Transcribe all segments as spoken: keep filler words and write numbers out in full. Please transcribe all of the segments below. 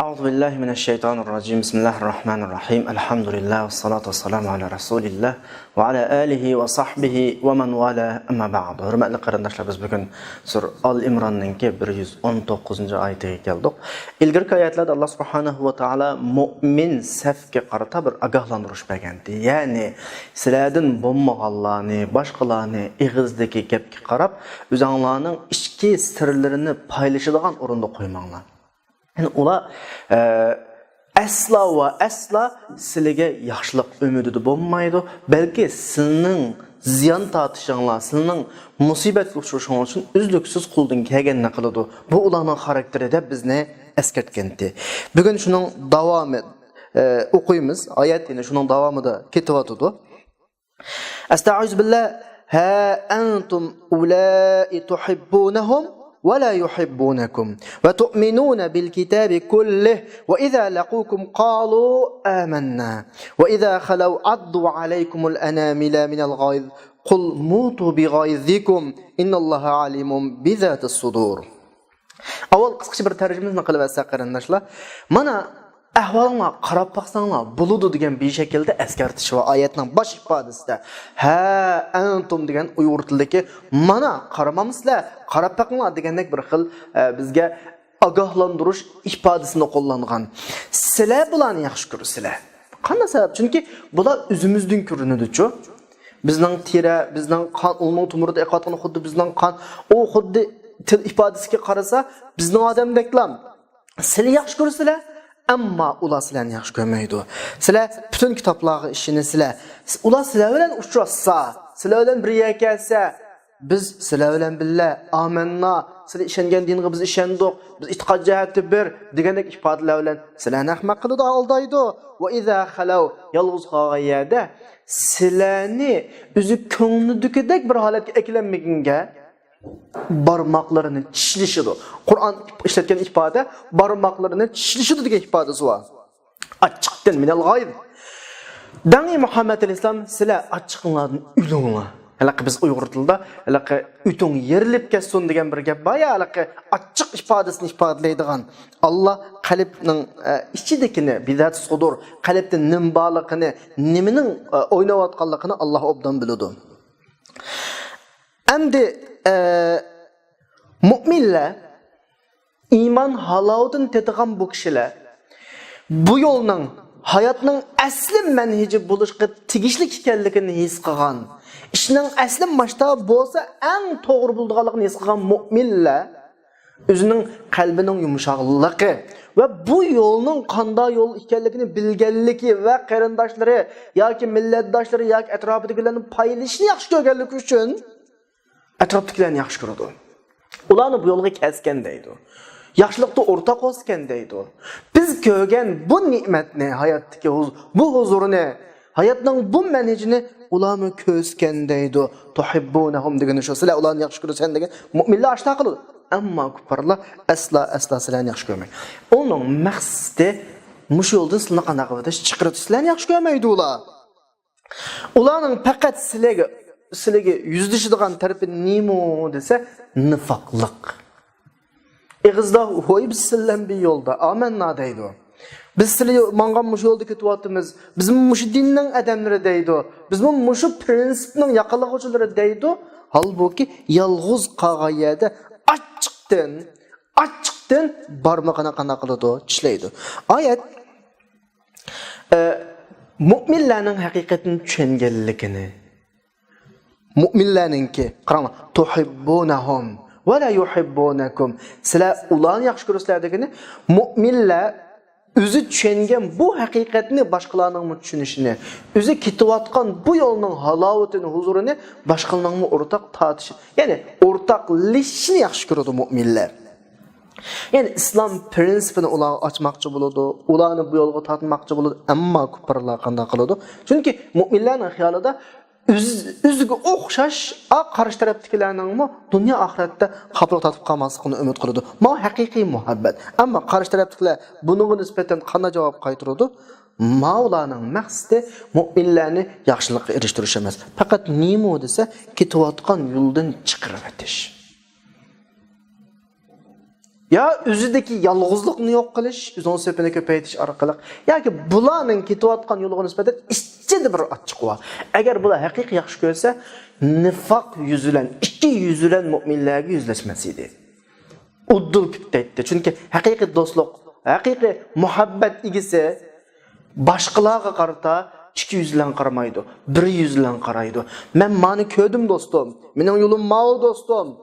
أعوذ بالله من الشيطان الرجيم. بسم الله الرحمن الرحيم. الحمد لله والصلاة والسلام على رسول الله وعلى آله وصحبه ومن والاه. أما بعد. ھۆرمەتلىك قېرىنداشلار، بىز بۈگۈن سۈرە ئال ئىمراننىڭكى بىر يۈز ئون توققۇزىنچى ئايىتىگە كەلدۇق. ئىلگىرىكى ئايەتلەردە ئاللا سۇبھانەھۇ ۋە تائالا مۆمىن سەپكە قارىتا بىر ئاگاھلاندۇرۇش بەرگەنتى. يەنى، سىلەردىن بولمىغانلارنى، باشقىلارنى ئېغىزدىكى گەپكە قاراپ، ئۆزۈڭلارنىڭ ئىچكى سىرلىرىنى پايلىشىدىغان ئورۇندا قويماڭلار. يەنى ئۇلار، ئە، ئەسلا ۋە ئەسلا سىلىگە ياخشىلىق ئۈمىدىدە بولمايدۇ، بەلكى سىلىنىڭ زىيان تارتىشىڭلار، سىلىنىڭ مۇسىبەتكە ئۇچرىشىڭلار ئۈچۈن ئۈزلۈكسىز قولىدىن كەلگەننى قىلىدۇ. بۇ ئۇلارنىڭ خاراكتېرى دەپ بىزنى ئەسكەرتكەنتى. بۈگۈن شۇنىڭ داۋامى، ئە، ئوقۇيمىز. ئايەت يەنە شۇنىڭ داۋامىدا كېتىۋاتىدۇ. أستعيذ بالله. ها أنتم أولئك تحبونهم ولا يحبونكم وتؤمنون بالكتاب كله وإذا لقوكم قالوا آمنا وإذا خلوا عضوا عليكم الأنامل من الغيظ قل موتوا بغيظكم إن الله عليم بذات الصدور. ئاۋۋال قىسقىچە بىر تەرجىمىسىنى قىلىۋەتسەك، قېرىنداشلار. مانا، ئەھۋالىڭلار قاراپ باقساڭلار بولىدۇ دېگەن بىر شەكىلدە ئەسكەرتىش بار ئايەتنىڭ باش ئىپادىسىدە. ھە ئەنتۇم دېگەن ئۇيغۇر تىلىدىكى مانا، قارىمامسىلەر، قاراپ بېقىڭلار دېگەندەك بىر خىل، ئە، بىزگە ئاگاھلاندۇرۇش ئىپادىسىنى قوللانغان. سىلەر بۇلارنى ياخشى كۆرىسىلەر. قانداق سەۋەب؟ چۈنكى بۇلار ئۆزىمىزدىن كۆرۈنىدۇچۇ. بىزنىڭ تېرە، بىزنىڭ قان، ئۇنىڭ تومۇرىدا ئېقىۋاتقان خۇددى بىزنىڭ قان. ئۇ خۇددى تىل ئىپادىسىگە قارىسا، بىزنىڭ ئادەمدەكلا. سىلى ياخشى كۆرسىلە، ئەمما ئۇلار سىلەرنى ياخشى كۆرمەيدۇ. سىلە پۈتۈن كىتابلارغا ئىشىنىسىلەر. ئۇلار سىلەر بىلەن ئۇچراشسا، سىلەر بىلەن بىر يەرگە كەلسە، بىز سىلەر بىلەن بىللە، ئامەننا، سىلەر ئىشەنگەن دىنغا بىز ئىشەندۇق، بىز ئېتىقاد جەھەتتە بىر، دېگەندەك ئىپادىلەر بىلەن سىلەرنى ئەخمەق قىلىدۇ، ئالدايدۇ. ۋە ئىزا خەلەۋ، يالغۇز قالغان يەردە سىلەرنى ئۆزى كۆڭلىدىكىدەك بىر ھالەتكە ئەكىلەلمىگەنگە، بارماقلىرىنى چىشلىشىدۇ. قۇرئان ئىشلەتكەن ئىپادە، بارماقلىرىنى چىشلىشىدۇ دېگەن ئىپادىسى بار. ئاچچىقتىن، مىنەل غايز. دەڭ، ئى مۇھەممەد ئەلەيھىسسالام، سىلەر ئاچچىقىڭلاردىن ئۆلۈڭلار. ھېلىقى بىز ئۇيغۇر تىلىدا ھېلىقى ئۆتۈڭ يېرىلىپ كەتسۇن دېگەن بىر گەپ بار يا، ھېلىقى ئاچچىق ئىپادىسىنى ئىپادىلەيدىغان. ئاللا قەلبنىڭ، ئە، ئىچىدىكىنى، بىزات سۇدۇر، قەلبتە نېمە بارلىقىنى، نېمىنىڭ، ئە، ئويناۋاتقانلىقىنى ئاللا ئوبدان بىلىدۇ. ئەمدى، ئە، مۆمىنلەر، ئىمان ھالاۋىتىنى تېتىغان بۇ كىشىلەر بۇ يولنىڭ ھاياتنىڭ ئەسلى مەنھىجى بولۇشقا تېگىشلىك ئىكەنلىكىنى ھېس قىلغان، ئىشنىڭ ئەسلى ماشتا بولسا ئەڭ توغرا بولىدىغانلىقىنى ھېس قىلغان مۆمىنلەر ئۆزىنىڭ قەلبىنىڭ يۇمشاقلىقى ۋە بۇ يولنىڭ قانداق يول ئىكەنلىكىنى بىلگەنلىكى ۋە قېرىنداشلىرى ياكى مىللەتداشلىرى ياكى ئەتراپىدىكىلەرنىڭ پايلىشىنى ياخشى كۆرگەنلىكى ئۈچۈن ئەتراپتىكىلەرنى ياخشى كۆرىدۇ. ئۇلارنى بۇ يولغا كەلسىكەن دەيدۇ. ياخشىلىقتا ئورتاق بولسىكەن دەيدۇ. بىز كۆرگەن بۇ نېمەتنى، ھاياتتىكى ھۇز-، بۇ ھۇزۇرنى، ھاياتنىڭ بۇ مەنھىجىنى ئۇلارمۇ كۆرسىكەن دەيدۇ. تۇھىببۇنەھۇم دېگىنى شۇ، سىلەر ئۇلارنى ياخشى كۆرىسەن دېگەن. مۆمىنلەر ئاشۇنداق قىلىدۇ. ئەمما كۇپپارلار ئەسلا، ئەسلا سىلەرنى ياخشى كۆرمەيدۇ. ئۇنىڭ مەقسىتى مۇشۇ يولدىن سىلەرنى قانداق قىلىۋېتىش، چىقىرىۋېتىش، سىلەرنى ياخشى كۆرمەيدۇ ئۇلار. ئۇلارنىڭ پەقەت سىلەرگە، سىلەرگە يۈزلىشىدىغان تەرىپى نېمە دېسە، نىفاقلىق. ئېغىزدا، ھوي، بىز سىلەر بىلەن بىر يولدا، ئامەننا دەيدۇ. بىز سىلەر ماڭغان مۇشۇ يولدا كېتىۋاتىمىز، بىزمۇ مۇشۇ دىننىڭ ئادەملىرى دەيدۇ، بىزمۇ مۇشۇ پىرىنسىپنىڭ ياقىلىغۇچىلىرى دەيدۇ. ھالبۇكى، يالغۇز قالغان يەردە ئاچچىقتىن، ئاچچىقتىن بارمىقىنى قانداق قىلىدۇ؟ چىشلەيدۇ. ئايەت ئە، مۆمىنلەرنىڭ ھەقىقەتنى چۈشەنگەنلىكىنى، مۆمىنلەرنىڭكى، قاراڭلار، تۇھىببۇنەھۇم ۋە لا يۇھىببۇنەكۇم، سىلەر ئۇلارنى ياخشى كۆرىسىلەر دېگىنى، مۆمىنلەر ئۆزى چۈشەنگەن بۇ ھەقىقەتنى باشقىلارنىڭمۇ چۈشىنىشىنى، ئۆزى كېتىۋاتقان بۇ يولنىڭ ھالاۋىتىنى، ھۇزۇرىنى باشقىلارنىڭمۇ ئورتاق تارتىشى، يەنى ئورتاقلىشىشىنى ياخشى كۆرىدۇ مۆمىنلەر. يەنى ئىسلام پىرىنسىپىنى ئۇلارغا ئاچماقچى بولىدۇ، ئۇلارنى بۇ يولغا تارتماقچى بولىدۇ، ئەمما كۇپپارلار قانداق قىلىدۇ؟ چۈنكى مۆمىنلەرنىڭ خىيالىدا ئۆز-، ئۆزىگە ئوخشاش، ئا، قارشى تەرەپتىكىلەرنىڭمۇ دۇنيا ئاخىرەتتە خاپىلىق تارتىپ قالماسلىقىنى ئۈمىد قىلىدۇ. ماۋۇ ھەقىقىي مۇھەببەت. ئەمما قارشى تەرەپتىكىلەر بۇنىڭغا نىسبەتەن قانداق جاۋاب قايتۇرىدۇ؟ ماۋۇلارنىڭ مەقسىتى مۆمىنلەرنى ياخشىلىققا ئېرىشتۈرۈش ئەمەس. پەقەت نېمە دېسە، كېتىۋاتقان يولدىن چىقىرىۋېتىش. يا ئۆزىدىكى يالغۇزلۇقنى يوق قىلىش، ئۆزىنىڭ سېپىنى كۆپەيتىش ئارقىلىق، ياكى بۇلارنىڭ كېتىۋاتقان يولىغا نىسبەتەن ئىچىدە بىر ئاچچىق بار. ئەگەر بۇلار ھەقىقىي ياخشى كۆرسە، نىفاق يۈزى بىلەن، ئىككى يۈزى بىلەن مۆمىنلەرگە يۈزلەشمەس ئىدى. ئۇدۇل پۈتتەيتتى. چۈنكى ھەقىقىي دوستلۇق، ھەقىقىي مۇھەببەت ئىگىسى باشقىلارغا قارىتا ئىككى يۈز بىلەن قارىمايدۇ، بىر يۈز بىلەن قارايدۇ. مەن مانا كۆردۈم دوستۇم، مېنىڭ يولۇم ماۋۇ دوستۇم،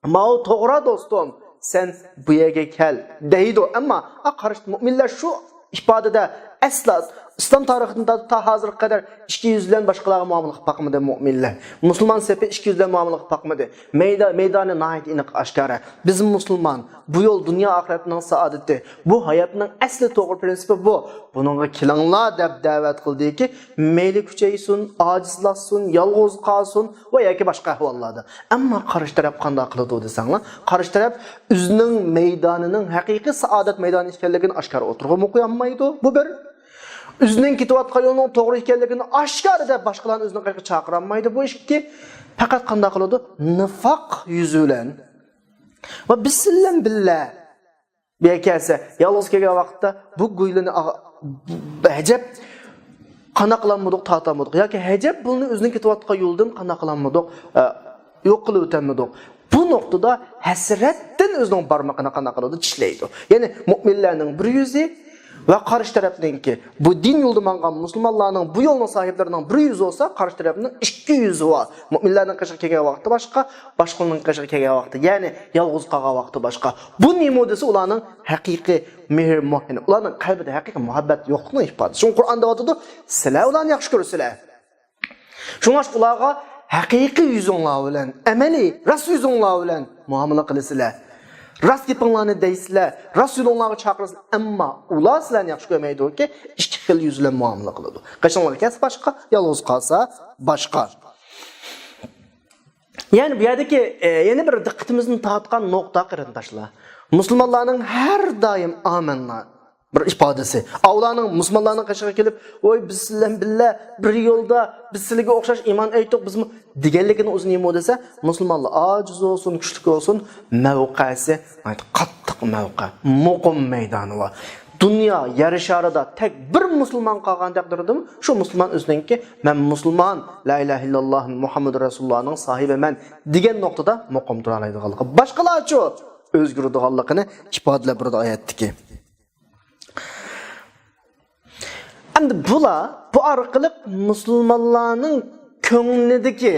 ماۋۇ توغرا دوستۇم، سەن بۇ يەرگە كەل دەيدۇ. ئەمما قارشى مۆمىنلەر شۇ ئىپادىدە ئەسلا ئىسلام تارىخىدىن تا، تا ھازىرغا قەدەر ئىككى يۈز بىلەن باشقىلارغا مۇئامىلە قىلىپ باقمىدى مۆمىنلەر. مۇسۇلمان سېپى ئىككى يۈز بىلەن مۇئامىلە قىلىپ باقمىدى. مەيدا-، مەيدانى ناھايىتى ئېنىق ئاشكارا. بىز مۇسۇلمان، بۇ يول دۇنيا ئاخىرەتنىڭ سائادىتى. بۇ ھاياتنىڭ ئەسلى توغرا پىرىنسىپى بۇ. بۇنىڭغا كېلىڭلار دەپ دەۋەت قىلدىكى، مەيلى كۈچەيسۇن، ئاجىزلاشسۇن، يالغۇز قالسۇن ۋە ياكى باشقا ئەھۋاللاردا. ئەمما قارشى تەرەپ قانداق قىلىدۇ دېسەڭلار، قارشى تەرەپ ئۆزىنىڭ مەيدانىنىڭ ھەقىقىي سائادەت مەيدانى ئىكەنلىكىنى ئاشكارا ئوتتۇرىغىمۇ قويالمايدۇ. بۇ بىر. ئۆزىنىڭ كېتىۋاتقان يولىنىڭ توغرا ئىكەنلىكىنى ئاشكارا دەپ باشقىلارنى ئۆزىنىڭ قېشىغا چاقىرالمايدۇ. بۇ ئىككى. پەقەت قانداق قىلىدۇ؟ نىفاق يۈزى بىلەن. ۋە بىز سىلەن بىللە. بۇ يەرگە كەلسە، يالغۇز كەلگەن ۋاقىتتا بۇ گۇيلىنى ئاغ-، ھەجەپ قانداق قىلالمىدۇق، تارتالمىدۇق. ياكى ھەجەپ بۇنى ئۆزىنىڭ كېتىۋاتقان يولىدىن قانداق قىلالمىدۇق، ئە، يوق قىلىۋېتەلمىدۇق. بۇ نۇقتىدا ھەسرەتتىن ئۆزىنىڭ بارمىقىنى قانداق قىلىدۇ؟ چىشلەيدۇ. يەنى مۆمىنلەرنىڭ بىر يۈزى ۋە قارشى تەرەپنىڭكى، بۇ دىن يولىدا ماڭغان مۇسۇلمانلارنىڭ، بۇ يولنىڭ ساھىبلىرىنىڭ بىر يۈزى بولسا، قارشى تەرەپنىڭ ئىككى يۈزى بار. مۆمىنلەرنىڭ قېشىغا كەلگەن ۋاقتى باشقا، باشقىلارنىڭ قېشىغا كەلگەن ۋاقتى، يەنى يالغۇز قالغان ۋاقتى باشقا. بۇ نېمە دېسە، ئۇلارنىڭ ھەقىقىي مېھرى، مۇھ-، يەنى ئۇلارنىڭ قەلبىدە ھەقىقىي مۇھەببەت يوقلۇقىنىڭ ئىپادىسى. شۇڭا قۇرئان دەۋاتىدۇ، سىلەر ئۇلارنى ياخشى كۆرىسىلەر. شۇڭلاشقا ئۇلارغا ھەقىقىي يۈزۈڭلار بىلەن، ئەمەلىي، راست يۈزۈڭلار بىلەن مۇئامىلە قىلىسىلەر. راست گېپىڭلارنى دەيسىلەر، راست يولۇڭلارغا چاقىرىسىلەر، ئەمما ئۇلار سىلەرنى ياخشى كۆرمەيدۇكى، ئىككى خىل يۈز بىلەن مۇئامىلە قىلىدۇ. قېشىڭلارغا كەلسە باشقا، يالغۇز قالسا باشقا. يەنى بۇ يەردىكى، ئە، يەنە بىر دىققىتىمىزنى تارتقان نۇقتا، قېرىنداشلار، مۇسۇلمانلارنىڭ ھەر دائىم ئامەننا بىر ئىپادىسى. ئاۋۇلارنىڭ، مۇسۇلمانلارنىڭ قېشىغا كېلىپ، ۋوي، بىز سىلەر بىلەن بىللە بىر يولدا، بىز سىلەرگە ئوخشاش ئىمان ئېيتتۇق، بىزمۇ دېگەنلىكىنى ئۆزى نېمە دېسە، مۇسۇلمانلار ئاجىز بولسۇن، كۈچلۈك بولسۇن، مەۋقەسى ناھايىتى قاتتىق مەۋقە، مۇقىم مەيدانى بار. دۇنيا يەر شارىدا تەك بىر مۇسۇلمان قالغان تەقدىردىمۇ، شۇ مۇسۇلمان ئۆزىنىڭكى، مەن مۇسۇلمان، لا ئىلاھە ئىللاللاھ، مۇھەممەدۇر رەسۇلۇللاھنىڭ ساھىبىمەن دېگەن نۇقتىدا مۇقىم تۇرالايدىغانلىقى. باشقىلارچۇ؟ ئۆزگىرىدىغانلىقىنى ئىپادىلەپ بېرىدۇ ئايەتتىكى. ئەمدى بۇلار بۇ ئارقىلىق مۇسۇلمانلارنىڭ كۆڭلىدىكى،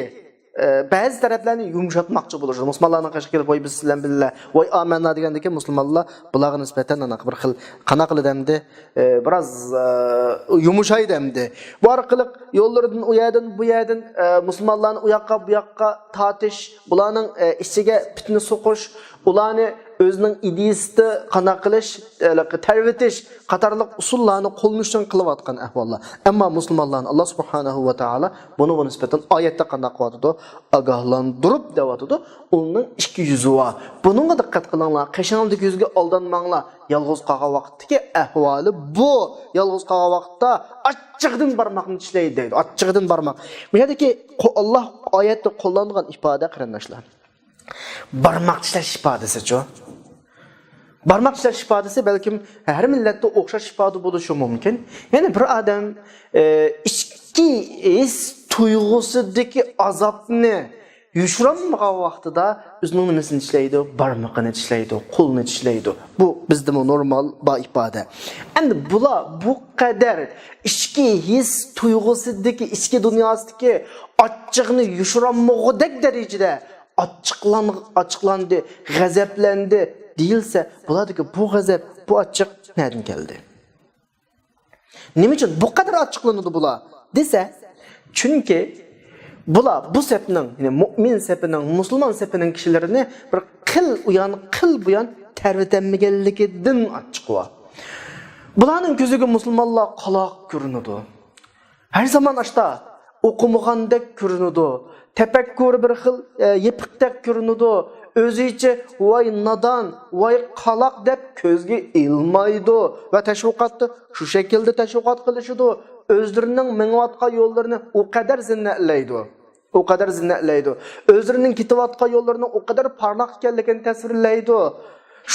ئە، بەزى تەرەپلەرنى يۇمشاتماقچى بولۇشىدۇ. مۇسۇلمانلارنىڭ قېشىغا كېلىپ، ۋاي، بىز سىلەر بىلەن بىللە، ۋاي، ئامەننا دېگەندىكىن، مۇسۇلمانلار بۇلارغا نىسبەتەن ئانداق بىر خىل، قانداق قىلىدۇ ئەمدى، ئە، بىراز، ئە، يۇمشايدۇ ئەمدى. بۇ ئارقىلىق يوللىرىدىن، ئۇ يەردىن، بۇ يەردىن، ئە، مۇسۇلمانلارنى ئۇ ياققا، بۇ ياققا تارتىش، ئۇلارنىڭ، ئە، ئىچىگە پىتنە سوقۇش، ئۇلارنى ئۆزىنىڭ ئىدىيىسىدا قانداق قىلىش، ھېلىقى تەرۋىتىش قاتارلىق ئۇسۇللارنى قوللىنىشنى قىلىۋاتقان ئەھۋاللار. ئەمما مۇسۇلمانلارنى ئاللا سۇبھانەھۇ ۋە تائالا بۇنىڭغا نىسبەتەن ئايەتتە قانداق قىلىۋاتىدۇ؟ ئاگاھلاندۇرۇپ دەۋاتىدۇ. ئۇنىڭ ئىككى يۈزى بار. بۇنىڭغا دىققەت قىلىڭلار. قېشىڭدىكى يۈزگە ئالدانماڭلار. يالغۇز قالغان ۋاقىتتىكى ئەھۋالى بۇ. يالغۇز قالغان ۋاقىتتا ئاچچىقىدىن بارماقنى چىشلەيدۇ دەيدۇ. ئاچچىقىدىن بارماق. بۇ يەردىكى قو-، ئاللا ئايەتتە قوللانغان ئىپادە، قېرىنداشلار. بارماق چىشلەش ئىپادىسىچۇ؟ بارماق چىشلەش ئىپادىسى بەلكىم ھەر مىللەتتە ئوخشاش ئىپادە بولۇشى مۇمكىن. يەنى بىر ئادەم، ئى، ئىچكى ھېس تۇيغۇسىدىكى ئازابنى يوشۇرالمىغان ۋاقتىدا ئۆزىنىڭ نېمىسىنى چىشلەيدۇ؟ بارمىقىنى چىشلەيدۇ، قولىنى چىشلەيدۇ. بۇ بىزدىمۇ نورمال بار ئىپادە. ئەمدى بۇلار بۇ قەدەر ئىچكى ھېس تۇيغۇسىدىكى، ئىچكى دۇنياسىدىكى ئاچچىقنى يوشۇرالمىغۇدەك دەرىجىدە ئاچچىقلان-، ئاچچىقلاندى، غەزەپلەندى دېيىلسە، بۇلاردىكى بۇ غەزەپ، بۇ ئاچچىق نەدىن كەلدى؟ نېمە ئۈچۈن بۇ قەدەر ئاچچىقلىنىدۇ بۇلار دېسە، چۈنكى بۇلار بۇ سەپنىڭ، يەنى مۇئمىن سەپىنىڭ، مۇسۇلمان سەپىنىڭ كىشىلىرىنى بىر قىل ئۇيان، قىل بۇيان تەرۋىتەلمىگەنلىكىدىن ئاچچىقى بار. بۇلارنىڭ كۆزىگە مۇسۇلمانلار قالاق كۆرۈنىدۇ. ھەر زامان ئاشتا ئوقۇمىغاندەك كۆرۈنىدۇ. تەپەككۇرى بىر خىل، ئە، يېپىقتەك كۆرۈنىدۇ. ئۆزىچە، ۋاي نادان، ۋاي قالاق دەپ كۆزگە ئىلمايدۇ. ۋە تەشۋىقاتتا شۇ شەكىلدە تەشۋىقات قىلىشىدۇ. ئۆزلىرىنىڭ مېڭىۋاتقان يوللىرىنى ئۇ قەدەر زىننەتلەيدۇ. ئۇ قەدەر زىننەتلەيدۇ. ئۆزلىرىنىڭ كېتىۋاتقان يوللىرىنىڭ ئۇ قەدەر پارلاق ئىكەنلىكىنى تەسۋىرلەيدۇ.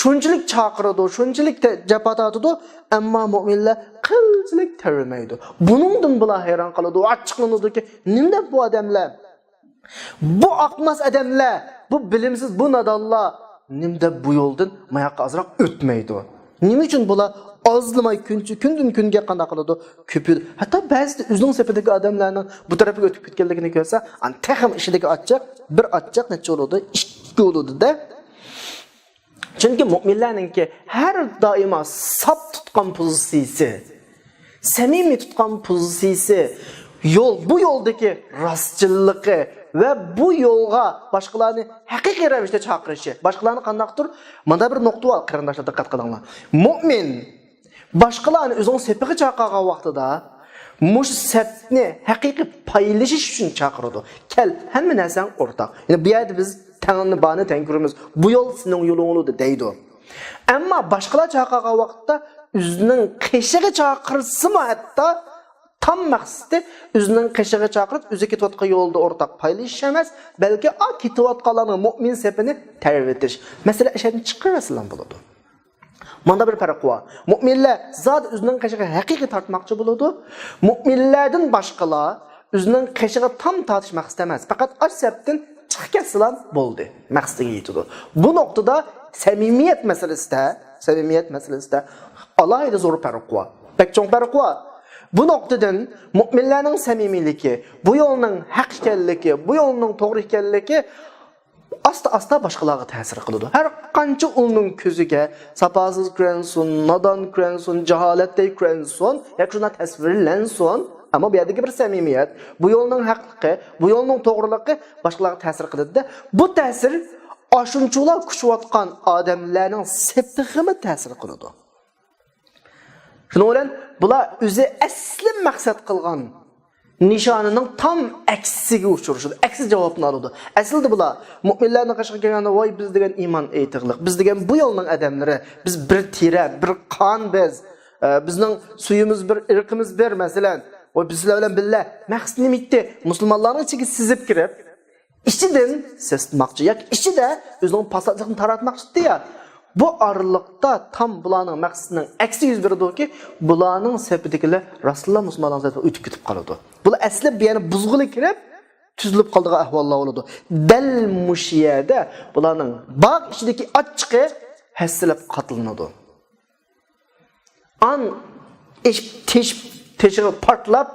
شۇنچىلىك چاقىرىدۇ، شۇنچىلىك تە-، جاپا تارتىدۇ، ئەمما مۆمىنلەر قىلچىلىك تەۋرىمەيدۇ. بۇنىڭدىن بۇلار ھەيران قالىدۇ، ئاچچىقلىنىدۇكى، نېمە دەپ بۇ ئادەملەر؟ بۇ ئاقماس ئادەملەر، بۇ بىلىمسىز، بۇ نادانلار نېمە دەپ بۇ يولدىن ماياققا ئازراق ئۆتمەيدۇ؟ نېمە ئۈچۈن بۇلار ئازلىماي كۈنچە-، كۈندىن-كۈنگە قانداق قىلىدۇ؟ كۆپىيىدۇ. ھەتتا بەزىدە ئۆزىنىڭ سېپىدىكى ئادەملەرنىڭ بۇ تەرەپكە ئۆتۈپ كەتكەنلىكىنى كۆرسە، ئانا تېخىمۇ ئىچىدىكى ئاچچىق، بىر ئاچچىق نەچچە بولىدۇ؟ ئىككى بولىدۇ-دە. چۈنكى مۆمىنلەرنىڭكى ھەر دائىما ساپ تۇتقان پوزىتسىيىسى، سەمىمىي تۇتقان پوزىتسىيىسى، يول، بۇ يولدىكى راستچىللىقى ۋە بۇ يولغا باشقىلارنى ھەقىقىي رەۋىشتە چاقىرىشى. باشقىلارنى قانداقتۇر، مانا بىر نۇقتا بار، قېرىنداشلار، دىققەت قىلىڭلار. مۆمىن باشقىلارنى ئۆزىنىڭ سېپىغا چاقىرغان ۋاقتىدا مۇشۇ سەپنى ھەقىقىي پايلىشىش ئۈچۈن چاقىرىدۇ. كەل، ھەممە نەرسەڭ ئورتاق. يەنى بۇ يەردە بىز تەڭنى بارنى تەڭ كۆرىمىز. بۇ يول سېنىڭ يولۇڭ بولىدۇ دەيدۇ. ئەمما باشقىلار چاقىرغان ۋاقىتتا ئۆزىنىڭ قېشىغا چاقىرسىمۇ ھەتتا تام مەقسىتى ئۆزىنىڭ قېشىغا چاقىرىپ، ئۆزى كېتىۋاتقان يولدا ئورتاق پايلىشىش ئەمەس، بەلكى ئا كېتىۋاتقانلارنىڭ مۆمىن سېپىنى تەۋرىتىش. مەسىلەن، ئىشەردىن چىقىرىۋەتسىلا بولىدۇ. مانا بىر پەرق بار. مۆمىنلەر زادى ئۆزىنىڭ قېشىغا ھەقىقىي تارتماقچى بولىدۇ. مۆمىنلەردىن باشقىلار ئۆزىنىڭ قېشىغا تام تارتىش مەقسىتى ئەمەس. پەقەت ئاش سەپتىن چىقىپ كەتسىلا بولدى. مەقسىتىگە يېتىدۇ. بۇ نۇقتىدا سەمىمىيەت مەسىلىسىدە، سەمىمىيەت مەسىلىسىدە ئالاھىدە زور پەرق بار. بەك چوڭ پەرق بار. بۇ نۇقتىدىن مۆمىنلەرنىڭ سەمىمىيلىكى، بۇ يولنىڭ ھەق ئىكەنلىكى، بۇ يولنىڭ توغرا ئىكەنلىكى ئاستا-ئاستا باشقىلارغا تەسىر قىلىدۇ. ھەر قانچە ئۇنىڭ كۆزىگە ساپاسىز كۆرۈنسۇن، نادان كۆرۈنسۇن، جاھالەتتەك كۆرۈنسۇن، ياكى شۇنداق تەسۋىرلەنسۇن، ئەمما بۇ يەردىكى بىر سەمىمىيەت، بۇ يولنىڭ ھەقلىقى، بۇ يولنىڭ توغرىلىقى باشقىلارغا تەسىر قىلىدۇ-دە، بۇ تەسىر ئاشۇنچىلا كۈچىيىۋاتقان ئادەملەرنىڭ سېپىغىمۇ تەسىر قىلىدۇ. شۇنىڭ بىلەن بۇلار ئۆزى ئەسلى مەقسەت قىلغان نىشانىنىڭ تام ئەكسىگە ئۇچرىشىدۇ، ئەكسى جاۋابنى ئالىدۇ. ئەسلىدە بۇلار مۆمىنلەرنىڭ قېشىغا كەلگەندە، ۋاي، بىز دېگەن ئىمان ئېيتىقلىق، بىز دېگەن بۇ يولنىڭ ئادەملىرى، بىز بىر تېرە، بىر قان بىز، ئە، بىزنىڭ سۈيىمىز بىر، ئىرقىمىز بىر، مەسىلەن، ۋاي، بىز سىلەر بىلەن بىللە. مەقسىتى نېمە ئىدى؟ مۇسۇلمانلارنىڭ ئىچىگە سىزىپ كىرىپ، ئىچىدىن سېسىتماقچى ياكى ئىچىدە ئۆزىنىڭ پاساتلىقىنى تاراتماقچى ئىدى يا. بۇ ئارىلىقتا تام بۇلارنىڭ مەقسىتىنىڭ ئەكسى يۈز بېرىدۇكى، بۇلارنىڭ سېپىدىكىلەر راستلا مۇسۇلمانلارنىڭ سېپىگە ئۆتۈپ كېتىپ قالىدۇ. بۇلار ئەسلى يەنە بۇزغىلى كىرىپ، تۈزۈلۈپ قالىدىغان ئەھۋاللار بولىدۇ. دەل مۇشۇ يەردە بۇلارنىڭ باغ ئىچىدىكى ئاچچىقى ھەسسىلەپ قاتلىنىدۇ. ئان ئېشىپ، تېشىپ، تېشىغا پارتلاپ،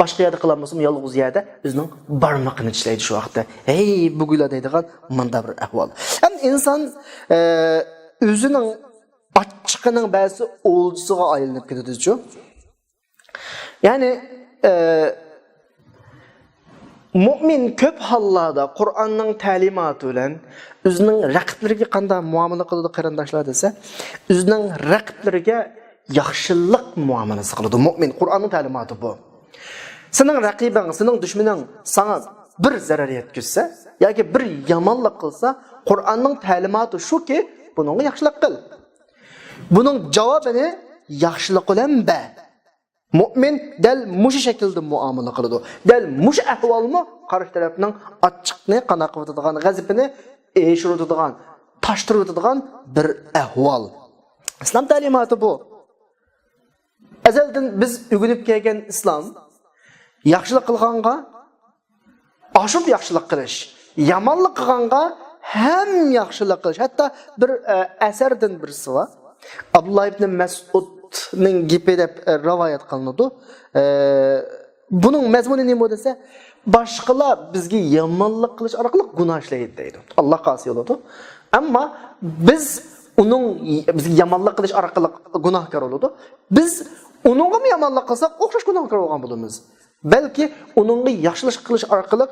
باشقا يەردە قىلالمىسىمۇ، يالغۇز يەردە ئۆزىنىڭ بارمىقىنى چىشلەيدۇ شۇ ۋاقىتتا. ھەي، بۇگۇلا دەيدىغان مۇنداق بىر ئەھۋال. ھەم ئىنسان، ئە، ئۆزىنىڭ ئاچچىقىنىڭ بەزىسى ئولجىسىغا ئايلىنىپ كېتىدۇچۇ. يەنى، ئە، مۆمىن كۆپ ھاللاردا قۇرئاننىڭ تەلىماتى بىلەن ئۆزىنىڭ رەقىبلىرىگە قانداق مۇئامىلە قىلىدۇ، قېرىنداشلار دېسە، ئۆزىنىڭ رەقىبلىرىگە ياخشىلىق مۇئامىلىسى قىلىدۇ. مۆمىن، قۇرئاننىڭ تەلىماتى بۇ. سېنىڭ رەقىبىڭ، سېنىڭ دۈشمىنىڭ ساڭا بىر زەرەر يەتكۈزسە ياكى بىر يامانلىق قىلسا، قۇرئاننىڭ تەلىماتى شۇكى، بۇنىڭغا ياخشىلىق قىل. بۇنىڭ جاۋابىنى ياخشىلىق بىلەن بەر. مۆمىن دەل مۇشۇ شەكىلدە مۇئامىلە قىلىدۇ. دەل مۇشۇ ئەھۋالمۇ قارشى تەرەپنىڭ ئاچچىقىنى قانداق قىلىۋېتىدىغان، غەزىپىنى ئېشىرىۋېتىدىغان، تاشتۇرۇۋېتىدىغان بىر ئەھۋال. ئىسلام تەلىماتى بۇ. ئەزەلدىن بىز ئۆگىنىپ كەلگەن ئىسلام ياخشىلىق قىلغانغا ئاشۇرۇپ ياخشىلىق قىلىش، يامانلىق قىلغانغا ھەم ياخشىلىق قىلىش. ھەتتا بىر، ئە، ئەسەردىن بىرسى بار. ئابدۇللا ئىبنى مەسئۇدنىڭ گېپى دەپ، ئە، رىۋايەت قىلىنىدۇ. ئە، بۇنىڭ مەزمۇنى نېمە دېسە، باشقىلار بىزگە يامانلىق قىلىش ئارقىلىق گۇناھ ئىشلەيدۇ دەيدۇ. ئاللاھقا ئاسىي بولىدۇ. ئەمما بىز ئۇنىڭ بىزگە يامانلىق قىلىش ئارقىلىق گۇناھكار بولىدۇ. بىز ئۇنىڭغىمۇ يامانلىق قىلساق، ئوخشاش گۇناھكار بولغان بولىمىز. بەلكى ئۇنىڭغا ياخشىلىق قىلىش ئارقىلىق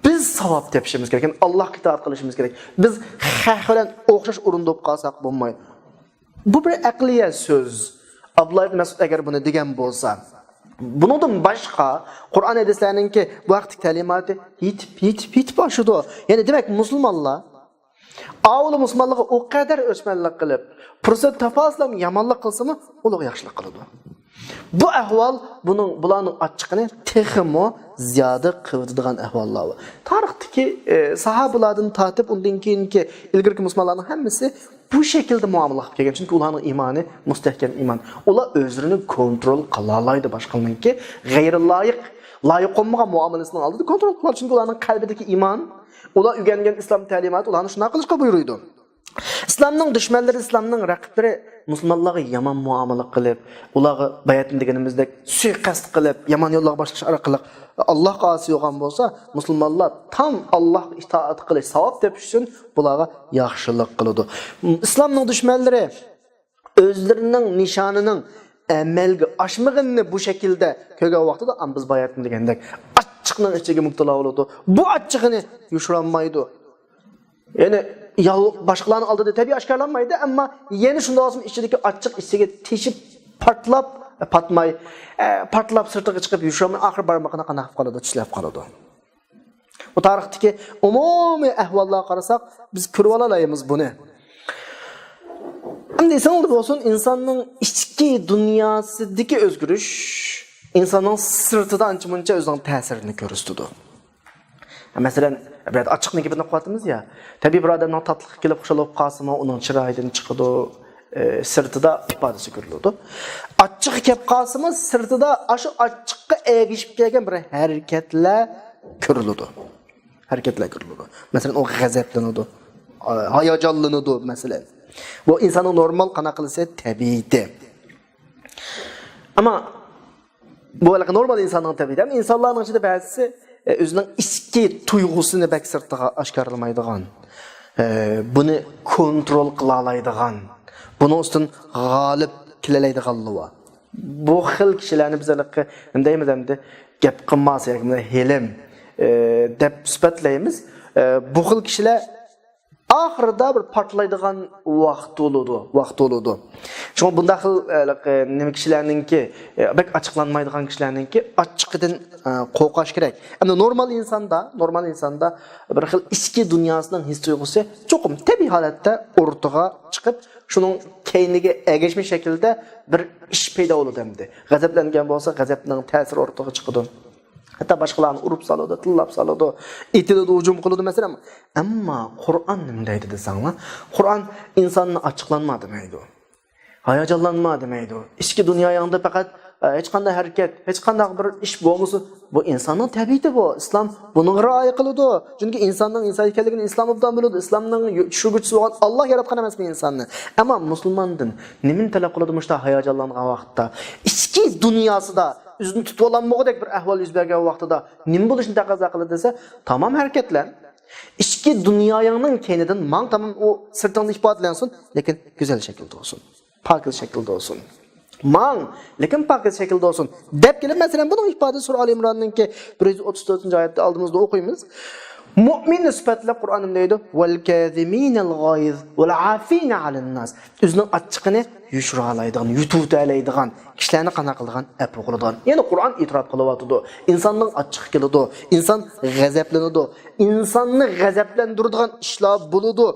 بىز ساۋاب تېپىشىمىز كېرەك، يەنى ئاللاھقا ئىتائەت قىلىشىمىز كېرەك. بىز خەق بىلەن ئوخشاش ئورۇندا بولۇپ قالساق بولمايدۇ. بۇ بىر ئەقلىيە سۆز. ئابدۇللا ئىبن مەسئۇد ئەگەر بۇنى دېگەن بولسا، بۇنىڭدىن باشقا قۇرئان ھەدىسلەرنىڭكى بۇ ھەقتىكى تەلىماتى يېتىپ، يېتىپ، يېتىپ ئاشىدۇ. يەنى دېمەك، مۇسۇلمانلار ئاۋۇلا مۇسۇلمانلارغا ئۇ قەدەر ئۆچمەنلىك قىلىپ، پۇرسەت تاپالسىلا يامانلىق قىلسىمۇ، ئۇلارغا ياخشىلىق قىلىدۇ. بۇ ئەھۋال بۇنىڭ، بۇلارنىڭ ئاچچىقىنى تېخىمۇ زىيادە قىلىۋېتىدىغان ئەھۋاللار بۇ. تارىختىكى، ئە، ساھابىلاردىن تارتىپ ئۇندىن كېيىنكى ئىلگىرىكى مۇسۇلمانلارنىڭ ھەممىسى بۇ شەكىلدە مۇئامىلە قىلىپ كەلگەن، چۈنكى ئۇلارنىڭ ئىمانى مۇستەھكەم ئىمان. ئۇلار ئۆزلىرىنى كونترول قىلالايدۇ باشقىلارنىڭكى غەيرىي لايىق، لايىق بولمىغان مۇئامىلىسىنىڭ ئالدىدا كونترول قىلىدۇ، چۈنكى ئۇلارنىڭ قەلبىدىكى ئىمان، ئۇلار ئۆگەنگەن ئىسلام تەلىماتى ئۇلارنى شۇنداق قىلىشقا بۇيرۇيدۇ. ئىسلامنىڭ دۈشمەنلىرى، ئىسلامنىڭ رەقىبلىرى مۇسۇلمانلارغا يامان مۇئامىلە قىلىپ، ئۇلارغا باياتىن دېگىنىمىزدەك سۇيىقەست قىلىپ، يامان يوللارغا باشلاش ئارقىلىق ئاللاھقا ئاسىي بولغان بولسا، مۇسۇلمانلار تام ئاللاھقا ئىتائەت قىلىش، ساۋاب تېپىش ئۈچۈن بۇلارغا ياخشىلىق قىلىدۇ. ئىسلامنىڭ دۈشمەنلىرى ئۆزلىرىنىڭ نىشانىنىڭ ئەمەلگە ئاشمىغىنىنى بۇ شەكىلدە كۆرگەن ۋاقتىدا، ئام بىز باياتىن دېگەندەك ئاچچىقنىڭ ئىچىگە مۇپتىلا بولىدۇ. بۇ ئاچچىقىنى يوشۇرالمايدۇ. يەنى يال-، باشقىلارنىڭ ئالدىدا تەبىئىي ئاشكارىلانمايدۇ، ئەمما يەنە شۇنداق بولسىمۇ ئىچىدىكى ئاچچىق ئىچىگە تېشىپ پارتلاپ، پاتماي، ئە، پارتلاپ سىرتىغا چىقىپ يوشۇرالماي، ئاخىرى بارمىقىنى قانداق قىلىپ قالىدۇ، چىشلەپ قالىدۇ. بۇ تارىختىكى ئومۇمىي ئەھۋاللارغا قارىساق، بىز كۆرۈۋالالايمىز بۇنى. ئەمدى ئېسىڭلاردا بولسۇن، ئىنساننىڭ ئىچكى دۇنياسىدىكى ئۆزگىرىش ئىنساننىڭ سىرتىدا ئانچە-مۇنچە ئۆزىنىڭ تەسىرىنى كۆرسىتىدۇ. مەسىلەن، بىر ئاچچىقنىڭ گېپىنى قىلىۋاتىمىز يا، تەبىئىي بىر ئادەمنىڭ تاتلىققا كېلىپ خۇشال بولۇپ قالسىمۇ، ئۇنىڭ چىرايىدىن چىقىدۇ، ئى، سىرتىدا ئىپادىسى كۆرۈلىدۇ. ئاچچىقى كەپ قالسىمۇ، سىرتىدا ئاشۇ ئاچچىققا ئەگىشىپ كەلگەن بىر ھەرىكەتلەر كۆرۈلىدۇ. ھەرىكەتلەر كۆرۈلىدۇ. مەسىلەن، ئۇ غەزەپلىنىدۇ، ھاياجانلىنىدۇ، مەسىلەن. بۇ ئىنساننىڭ نورمال قانداق قىلسا تەبىئىتى. ئەمما بۇ ھېلىقى نورمال ئىنساننىڭ تەبىئىتى. ئەمما ئىنسانلارنىڭ ئىچىدە بەزىسى، ئە، ئۆزىنىڭ ئىچكى تۇيغۇسىنى بەك سىرتىغا ئاشكارىلىمايدىغان، ئە، بۇنى كونترول قىلالايدىغان، بۇنىڭ ئۈستىدىن غالىب كېلەلەيدىغانلىرى بار. بۇ خىل كىشىلەرنى بىز ھېلىقى نېمە دەيمىز ئەمدى؟ گەپ قىلماس ياكى بۇنى ھېلىم، ئە، دەپ سۈپەتلەيمىز. ئە، بۇ خىل كىشىلەر ئاخىرىدا بىر پارتلايدىغان ۋاقىت بولىدۇ، ۋاقىت بولىدۇ. شۇڭا بۇنداق خىل، ئە، نېمە كىشىلەرنىڭكى، ئە، بەك ئاچچىقلانمايدىغان كىشىلەرنىڭكى ئاچچىقىدىن، ئە، قورقۇش كېرەك. ئەمدى نورمال ئىنساندا، نورمال ئىنساندا بىر خىل ئىچكى دۇنياسىنىڭ ھېس تۇيغۇسى چوقۇم تەبىئىي ھالەتتە ئورتىغا چىقىپ، شۇنىڭ كەينىگە ئەگەشمە شەكىلدە بىر ئىش پەيدا بولىدۇ ئەمدى. غەزەپلەنگەن بولسا، غەزەپنىڭ تەسىرى ئورتىغا چىقىدۇ. ھەتتا باشقىلارنى ئۇرۇپ سالىدۇ، تىللاپ سالىدۇ، ئېتىلىدۇ، ھۇجۇم قىلىدۇ، مەسىلەن. ئەمما قۇرئان نېمە دەيدۇ دېسەڭلار، قۇرئان ئىنساننى ئاچچىقلانما دېمەيدۇ، ھاياجانلانما دېمەيدۇ. ئىچكى دۇنيايىڭدا پەقەت، ئە، ھېچقانداق ھەرىكەت، ھېچقانداق بىر ئىش بولمىسۇن، بۇ ئىنساننىڭ تەبىئىتى بۇ. ئىسلام بۇنىڭغا رىئايە قىلىدۇ. چۈنكى ئىنساننىڭ ئىنسان ئىكەنلىكىنى ئىسلام ئوبدان بىلىدۇ. ئىسلامنىڭ يو-، چۈشۈرگۈچىسى بولغان ئاللا ياراتقان ئەمەسمۇ ئىنساننى؟ ئەمما مۇسۇلماندىن نېمىنى تەلەپ قىلىدۇ مۇشۇنداق ھاياجانلانغان ۋاقىتتا؟ ئىچكى دۇنياسىدا ئۆزىنى تۇتۇۋالالمىغۇدەك بىر ئەھۋال يۈز بەرگەن ۋاقتىدا نېمە بولۇشنى تەقەززا قىلىدۇ دېسە، تامام ھەرىكەتلەن. ئىچكى دۇنيايىڭنىڭ كەينىدىن ماڭ، تامام ئۇ سىرتىڭدا ئىپادىلەنسۇن، لېكىن گۈزەل شەكىلدە بولسۇن، پاكىز شەكىلدە بولسۇن. ماڭ، لېكىن پاكىز شەكىلدە بولسۇن، دەپ كېلىپ، مەسىلەن، بۇنىڭ ئىپادىسى سۈرە ئالى ئىمراننىڭكى بىر يۈز ئوتتۇز تۆتىنچى ئايەتتە ئالدىمىزدا ئوقۇيمىز. مۇئمىننى سۈپەتلەپ قۇرئان نېمە دەيدۇ؟ «ۋەل كازىمىنەل غايز ۋەل ئافىنە ئەلەن ناس.» ئۆزىنىڭ ئاچچىقىنى يوشۇرالايدىغان، يۇتۇۋېتەلەيدىغان كىشىلەرنى قانداق قىلىدىغان؟ ئەپۇ قىلىدىغان. يەنى قۇرئان ئېتىراپ قىلىۋاتىدۇ. ئىنساننىڭ ئاچچىقى كېلىدۇ، ئىنسان غەزەپلىنىدۇ، ئىنساننى غەزەپلەندۈرىدىغان ئىشلار بولىدۇ.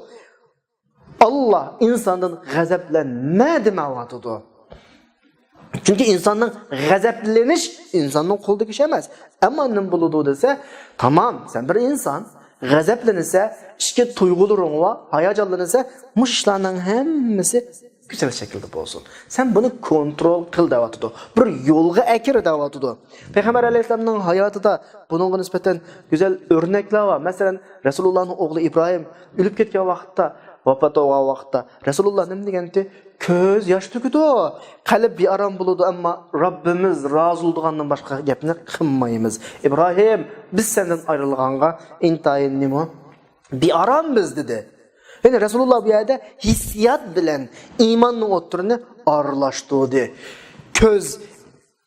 ئاللا ئىنساندىن غەزەپلەنمە دېمەۋاتىدۇ. چۈنكى ئىنساننىڭ غەزەپلىنىش ئىنساننىڭ قولىدىكى ئىش ئەمەس. ئەمما نېمە بولىدۇ دېسە، تامام، سەن بىر ئىنسان، غەزەپلىنىسە، ئىچكى تۇيغۇلىرىڭ ۋە ھاياجانلىنىسە، مۇشۇ ئىشلارنىڭ ھەممىسى گۈزەل شەكىلدە بولسۇن. سەن بۇنى كونترول قىل دەۋاتىدۇ. بىر يولغا ئەكىر دەۋاتىدۇ. پەيغەمبەر ئەلەيھىسسالامنىڭ ھاياتىدا بۇنىڭغا نىسبەتەن گۈزەل ئۆرنەكلەر بار. مەسىلەن، رەسۇلۇللانىڭ ئوغلى ئىبراھىم ئۆلۈپ كەتكەن ۋاقىتتا، ۋاپات بولغان ۋاقىتتا رەسۇلۇللا نېمە دېگەنتى؟ كۆز ياش تۆكىدۇ، قەلب بىئارام بولىدۇ، ئەمما رەببىمىز رازى بولىدىغاندىن باشقا گەپنى قىلمايمىز. ئىبراھىم، بىز سەندىن ئايرىلغانغا ئىنتايىن نېمە؟ بىئارامبىز دېدى. يەنى رەسۇلۇللا بۇ يەردە ھېسسىيات بىلەن ئىماننىڭ ئوتتۇرىنى ئارىلاشتۇردى. كۆز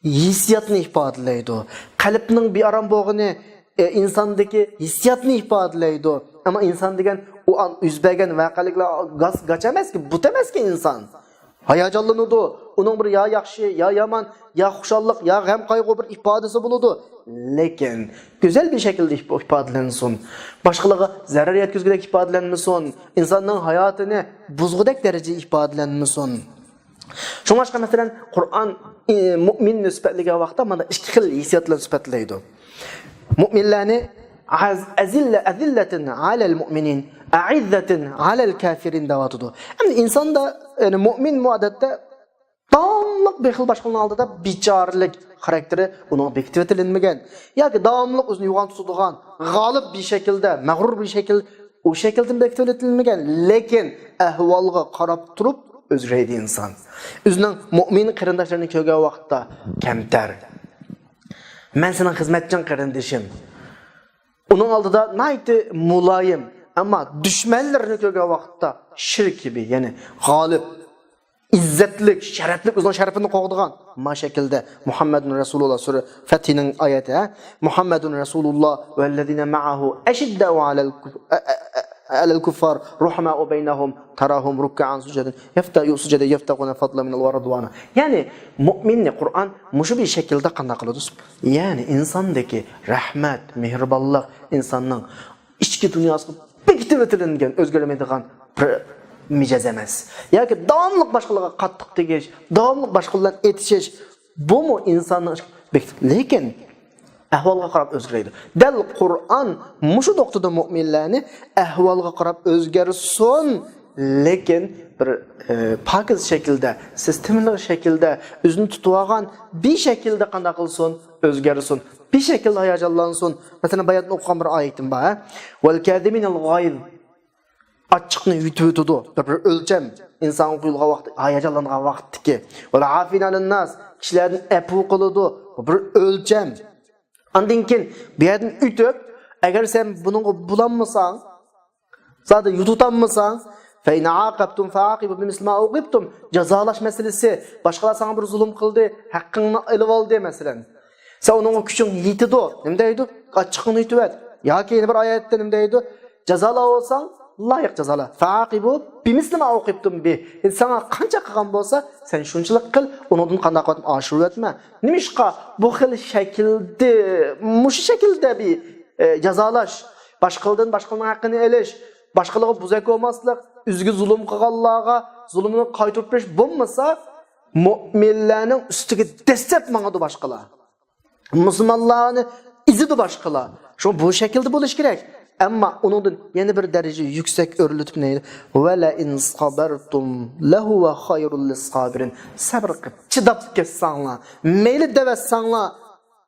ھېسسىياتنى ئىپادىلەيدۇ. قەلبنىڭ بىئارام بولغىنى، ئە، ئىنساندىكى ھېسسىياتنى ئىپادىلەيدۇ. ئەمما ئىنسان دېگەن ئۇ ئان-، يۈز بەرگەن ۋەقەلىكلەر گاس-، گاچ ئەمەسكى، بۇت ئەمەسكى ئىنسان. ھاياجانلىنىدۇ. ئۇنىڭ بىر يا ياخشى، يا يامان، يا خۇشاللىق، يا غەم-قايغۇ بىر ئىپادىسى بولىدۇ. لېكىن گۈزەل بىر شەكىلدە ئىپ-، ئىپادىلەنسۇن. باشقىلارغا زەرەر يەتكۈزگۈدەك ئىپادىلەنمىسۇن. ئىنساننىڭ ھاياتىنى بۇزغۇدەك دەرىجىدە ئىپادىلەنمىسۇن. شۇڭلاشقا، مەسىلەن، قۇرئان، ئى، مۇئمىننى سۈپەتلىگەن ۋاقىتتا مانا ئىككى خىل ھېسسىيات بىلەن سۈپەتلەيدۇ. مۇئمىنلەرنى ئەز-، ئەزىللە-، ئەزىللەتىن ئەلەل مۇئمىنىن، ئەئىززەتىن ئەلەل كافىرىن دەۋاتىدۇ. ئەمدى ئىنساندا، يەنى مۇئمىنمۇ ئادەتتە داۋاملىق بىر خىل باشقىلارنىڭ ئالدىدا بىچارىلىك خاراكتېرى ئۇنىڭغا بېكىتىۋېتىلىنمىگەن ياكى داۋاملىق ئۆزىنى يوغان تۇتىدىغان، غالىب بىر شەكىلدە، مەغرۇر بىر شەكىل، ئۇ شەكىلدىن بېكىتىۋېتىلمىگەن. لېكىن ئەھۋالغا قاراپ تۇرۇپ ئۆزگىرەيدۇ ئىنسان. ئۆزىنىڭ مۇئمىن قېرىنداشلىرىنى كۆرگەن ۋاقىتتا كەمتەر. مەن سېنىڭ خىزمەتچىڭ، قېرىندىشىم. ئۇنىڭ ئالدىدا ناھايىتى مۇلايىم، ئەمما دۈشمەنلىرىنى كۆرگەن ۋاقىتتا شىر كىبى، يەنى غالىب، ئىززەتلىك، شەرەپلىك، ئۆزىنىڭ شەرىپىنى قوغدىغان ما شەكىلدە مۇھەممەدۇن رەسۇلۇللا سۈرە فەتھىنىڭ ئايىتى، ھە؟ مۇھەممەدۇن رەسۇلۇللا ۋەللەزىنە مەئەھۇ ئەشىددەئۇ ئەلەل كۇف-، ئە-، ئە-، ئە-، ئەلەل كۇففار رۇھەمەئۇ بەينەھۇم تەراھۇم رۇككەئەن سۇجەدەن يەفتە-، سۇجەدەن يەفتەغۇنە فەضلەن مىنەللاھى ۋە رىدۋانا. يەنى مۇئمىننى قۇرئان مۇشۇ بىر شەكىلدە قانداق قىلىدۇ؟ يەنى ئىنساندىكى رەھمەت، مېھرىبانلىق، ئىنساننىڭ ئىچكى دۇنياسىغا بېكىتىۋېتىلىنگەن، ئۆزگەرمەيدىغان بىر مىجەز ئەمەس. ياكى داۋاملىق باشقىلارغا قاتتىق تېگىش، داۋاملىق باشقىلار بىلەن ئېتىشىش، بۇمۇ ئىنساننىڭ ئىچ-، بېكىتىپ، لېكىن ئەھۋالغا قاراپ ئۆزگىرەيدۇ. دەل قۇرئان مۇشۇ نۇقتىدا مۇئمىنلەرنى ئەھۋالغا قاراپ ئۆزگەرسۇن، لېكىن بىر، ئە، پاكىز شەكىلدە، سىستېمىلىق شەكىلدە ئۆزىنى تۇتۇۋالغان بىر شەكىلدە قانداق قىلسۇن؟ ئۆزگەرسۇن. بىر شەكىلدە ھاياجانلانسۇن. مەسىلەن، باياتىن ئوقۇغان بىر ئايىتىم بار، ھە؟ ۋەل كازىمىنەل غايز. ئاچچىقنى يۇتۇۋېتىدۇ. بىر، بىر ئۆلچەم. ئىنسانغا قويۇلغان ۋاقىت، ھاياجانلانغان ۋاقىتتىكى. ۋەل ئافىنە ئانىنناس. كىشىلەردىن ئەپۇ قىلىدۇ. بۇ بىر ئۆلچەم. ئاندىن كېيىن بۇ يەردىن ئۆتۈپ، ئەگەر سەن بۇنىڭغا بولالمىساڭ، زادى يۇتۇۋېتەلمىسەڭ، فەئىن ئاقەبتۇم فەئاقىبۇ بىمىسلى ما ئۇقىبتۇم. جازالاش مەسىلىسى. باشقىلار ساڭا بىر زۇلۇم قىلدى، ھەققىڭنى ئېلىۋالدى، مەسىلەن. سەن ئۇنىڭغا كۈچۈڭ يېتىدۇ. نېمە دەيدۇ؟ ئاچچىقىڭنى يۇتۇۋەت. ياكى يەنە بىر ئايەتتە نېمە دەيدۇ؟ جازالاپ بولساڭ، لايىق جازالا. فەئاقىبۇ بىمىسلى ما ئۇقىبتۇم بىھ. ساڭا قانچە قىلغان بولسا، سەن شۇنچىلىك قىل، ئۇنىڭدىن قانداق قىلىۋاتىمۇ ئاشۇرۇۋەتمە. نېمىشقا بۇ خىل شەكىلدە، مۇشۇ شەكىلدە بىر، ئە، جازالاش، باشقىلىدىن باشقىلارنىڭ ھەققىنى ئېلىش، باشقىلارغا بۇزەك بولماسلىق، ئۆزىگە زۇلۇم قىلغانلارغا زۇلۇمنى قايتۇرۇپ بېرىش بولمىسا، مۆمىنلەرنىڭ ئۈستىگە دەسسەپ ماڭىدۇ باشقىلار. مۇسۇلمانلارنى ئېزىدۇ باشقىلار. شۇڭا بۇ شەكىلدە بولۇش كېرەك. ئەمما ئۇنىڭدىن يەنە بىر دەرىجە يۈكسەك ئۆرلىتىپ نېمە دەيدۇ؟ ۋەلەئىن سەبەرتۇم لەھۇۋە خەيرۇل لىسسابىرىن. سەبىر قىلىپ، چىداپ كەتسەڭلار، مەيلى دەۋەتسەڭلار،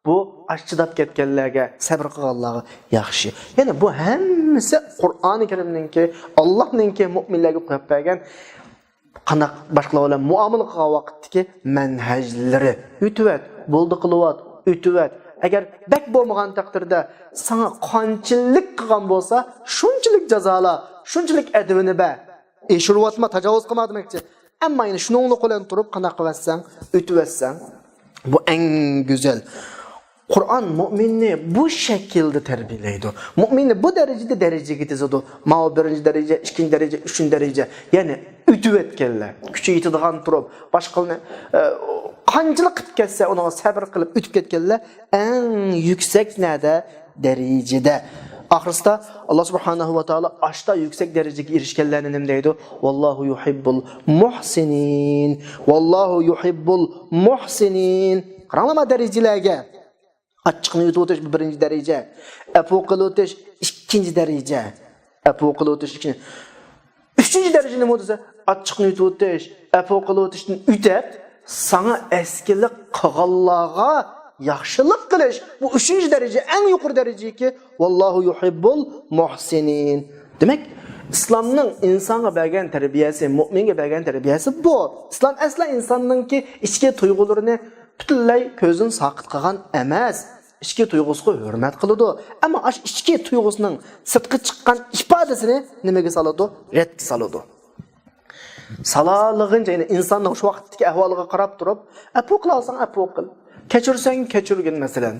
بۇ ئاش چىداپ كەتكەنلەرگە، سەبىر قىلغانلارغا ياخشى. يەنى بۇ ھەممىسى قۇرئانى كەرىمنىڭكى، ئاللانىڭكى مۆمىنلەرگە قويۇپ بەرگەن قانداق باشقىلار بىلەن مۇئامىلە قىلغان ۋاقىتتىكى مەنھەجلىرى. ئۆتۈۋەت، بولدى قىلىۋەت، ئۆتۈۋەت. ئەگەر بەك بولمىغان تەقدىردە ساڭا قانچىلىك قىلغان بولسا، شۇنچىلىك جازالا، شۇنچىلىك ئەدىۋىنى بەر. ئېشۇرۇۋاتما، تاجاۋۇز قىلما دېمەكچى. ئەمما يەنە شۇنىڭلىق بىلەن تۇرۇپ قانداق قىلىۋەتسەڭ، ئۆتۈۋەتسەڭ، بۇ ئەڭ گۈزەل. قۇرئان مۆمىننى بۇ شەكىلدە تەربىيەلەيدۇ. مۆمىننى بۇ دەرىجىدە دەرىجىگە تىزىدۇ. ماۋۇ بىرىنچى دەرىجە، ئىككىنچى دەرىجە، ئۈچىنچى دەرىجە. يەنى ئۆتۈۋەتكەنلەر، كۈچى يېتىدىغان تۇرۇپ، باشقىلارنى، ئە، قانچىلىك قىلىپ كەتسە، ئۇنىڭغا سەبىر قىلىپ ئۆتۈپ كەتكەنلەر ئەڭ يۈكسەك نەدە؟ دەرىجىدە. ئاخىرسىدا ئاللا سۇبھانەھۇ ۋە تائالا ئاشتا يۈكسەك دەرىجىگە ئېرىشكەنلەرنى نېمە دەيدۇ؟ ۋاللاھۇ يۇھىببۇل مۇھسىنىن. ۋاللاھۇ يۇھىببۇل مۇھسىنىن. قاراڭلار ما دەرىجىلەرگە. ئاچچىقنى يۇتۇۋېتىش بۇ بىرىنچى دەرىجە. ئەپۇ قىلىۋېتىش ئىككىنچى دەرىجە. ئەپۇ قىلىۋېتىش ئىككىنچى. ئۈچىنچى دەرىجە نېمە دېسە، ئاچچىقنى يۇتۇۋېتىش، ئەپۇ قىلىۋېتىشتىن ئۆتەپ، ساڭا ئەسكىلىك قىلغانلارغا ياخشىلىق قىلىش. بۇ ئۈچىنچى دەرىجە، ئەڭ يۇقىرى دەرىجىكى، ۋاللاھۇ يۇھىببۇل مۇھسىنىن. دېمەك، ئىسلامنىڭ ئىنسانغا بەرگەن تەربىيەسى، مۆمىنگە بەرگەن تەربىيەسى بۇ. ئىسلام ئەسلا ئىنساننىڭكى ئىچكى تۇيغۇلىرىنى پۈتۈنلەي كۆزدىن ساقىت قىلغان ئەمەس. ئىچكى تۇيغۇسىغا ھۆرمەت قىلىدۇ. ئەمما ئاشۇ ئىچكى تۇيغۇسىنىڭ سىرتقا چىققان ئىپادىسىنى نېمىگە سالىدۇ؟ رەتكە سالىدۇ. سالالىغىنچە، يەنى ئىنساننىڭ شۇ ۋاقىتتىكى ئەھۋالىغا قاراپ تۇرۇپ، ئەپۇ قىلالىساڭ ئەپۇ قىل. كەچۈرسەڭ كەچۈرگىن، مەسىلەن.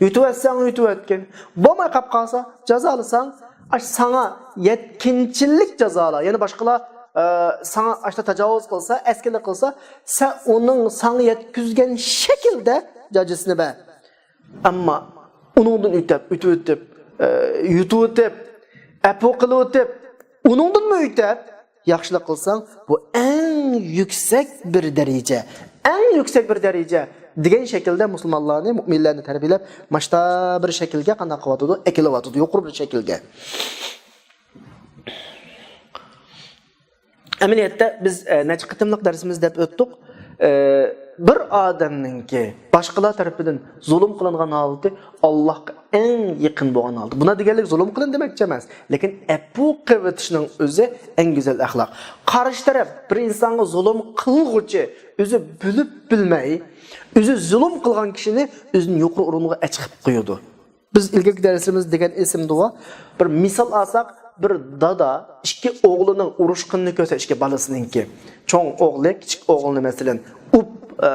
يۇتۇۋەتسەڭ يۇتۇۋەتكىن. بولماي قاپ قالسا، جازالىساڭ، ئاشۇ ساڭا يەتكىنچىلىك جازالا. يەنى باشقىلار، ئە، ساڭا ئاشۇ تاجاۋۇز قىلسا، ئەسكىلىك قىلسا، سەن ئۇنىڭ ساڭا يەتكۈزگەن شەكىلدە جاجىسىنى بەر. ئەمما ئۇنىڭدىن ئۆتەپ، ئۆتۈۋېتىپ، ئە، يۇتۇۋېتىپ، ئەپۇ قىلىۋېتىپ، ئۇنىڭدىنمۇ ئۆتەپ ياخشىلىق قىلساڭ، بۇ ئەڭ يۈكسەك بىر دەرىجە. ئەڭ يۈكسەك بىر دەرىجە دېگەن شەكىلدە مۇسۇلمانلارنى، مۆمىنلەرنى تەربىيەلەپ، ماشتا بىر شەكىلگە قانداق قىلىۋاتىدۇ؟ ئەكېلىۋاتىدۇ، يۇقىرى بىر شەكىلگە. ئەمەلىيەتتە بىز، ئە، نەچچە قېتىملىق دەرسىمىزدە دەپ ئۆتتۇق. ئە، بىر ئادەمنىڭكى باشقىلار تەرىپىدىن زۇلۇم قىلىنغان ھالىتى ئاللاھقا ئەڭ يېقىن بولغان ھالىتى. بۇنداق دېگەنلىك زۇلۇم قىلىن دېمەكچى ئەمەس، لېكىن ئەپۇ قىلىۋېتىشنىڭ ئۆزى ئەڭ گۈزەل ئەخلاق. قارشى تەرەپ بىر ئىنسانغا زۇلۇم قىلغۇچى ئۆزى بىلىپ بىلمەي، ئۆزى زۇلۇم قىلغان كىشىنى ئۆزىنى يۇقىرى ئورۇنغا ئەچىقىپ قويىدۇ. بىز ئىلگىرىكى دەرسلىرىمىزدە دېگەن ئېسىمدىغۇ، بىر مىسال ئالساق، بىر دادا ئىككى ئوغلىنىڭ ئۇرۇشقىنىنى كۆرسە، ئىككى بالىسىنىڭكى، چوڭ ئوغلى كىچىك ئوغلىنى مەسىلەن ئۇپ، ئە،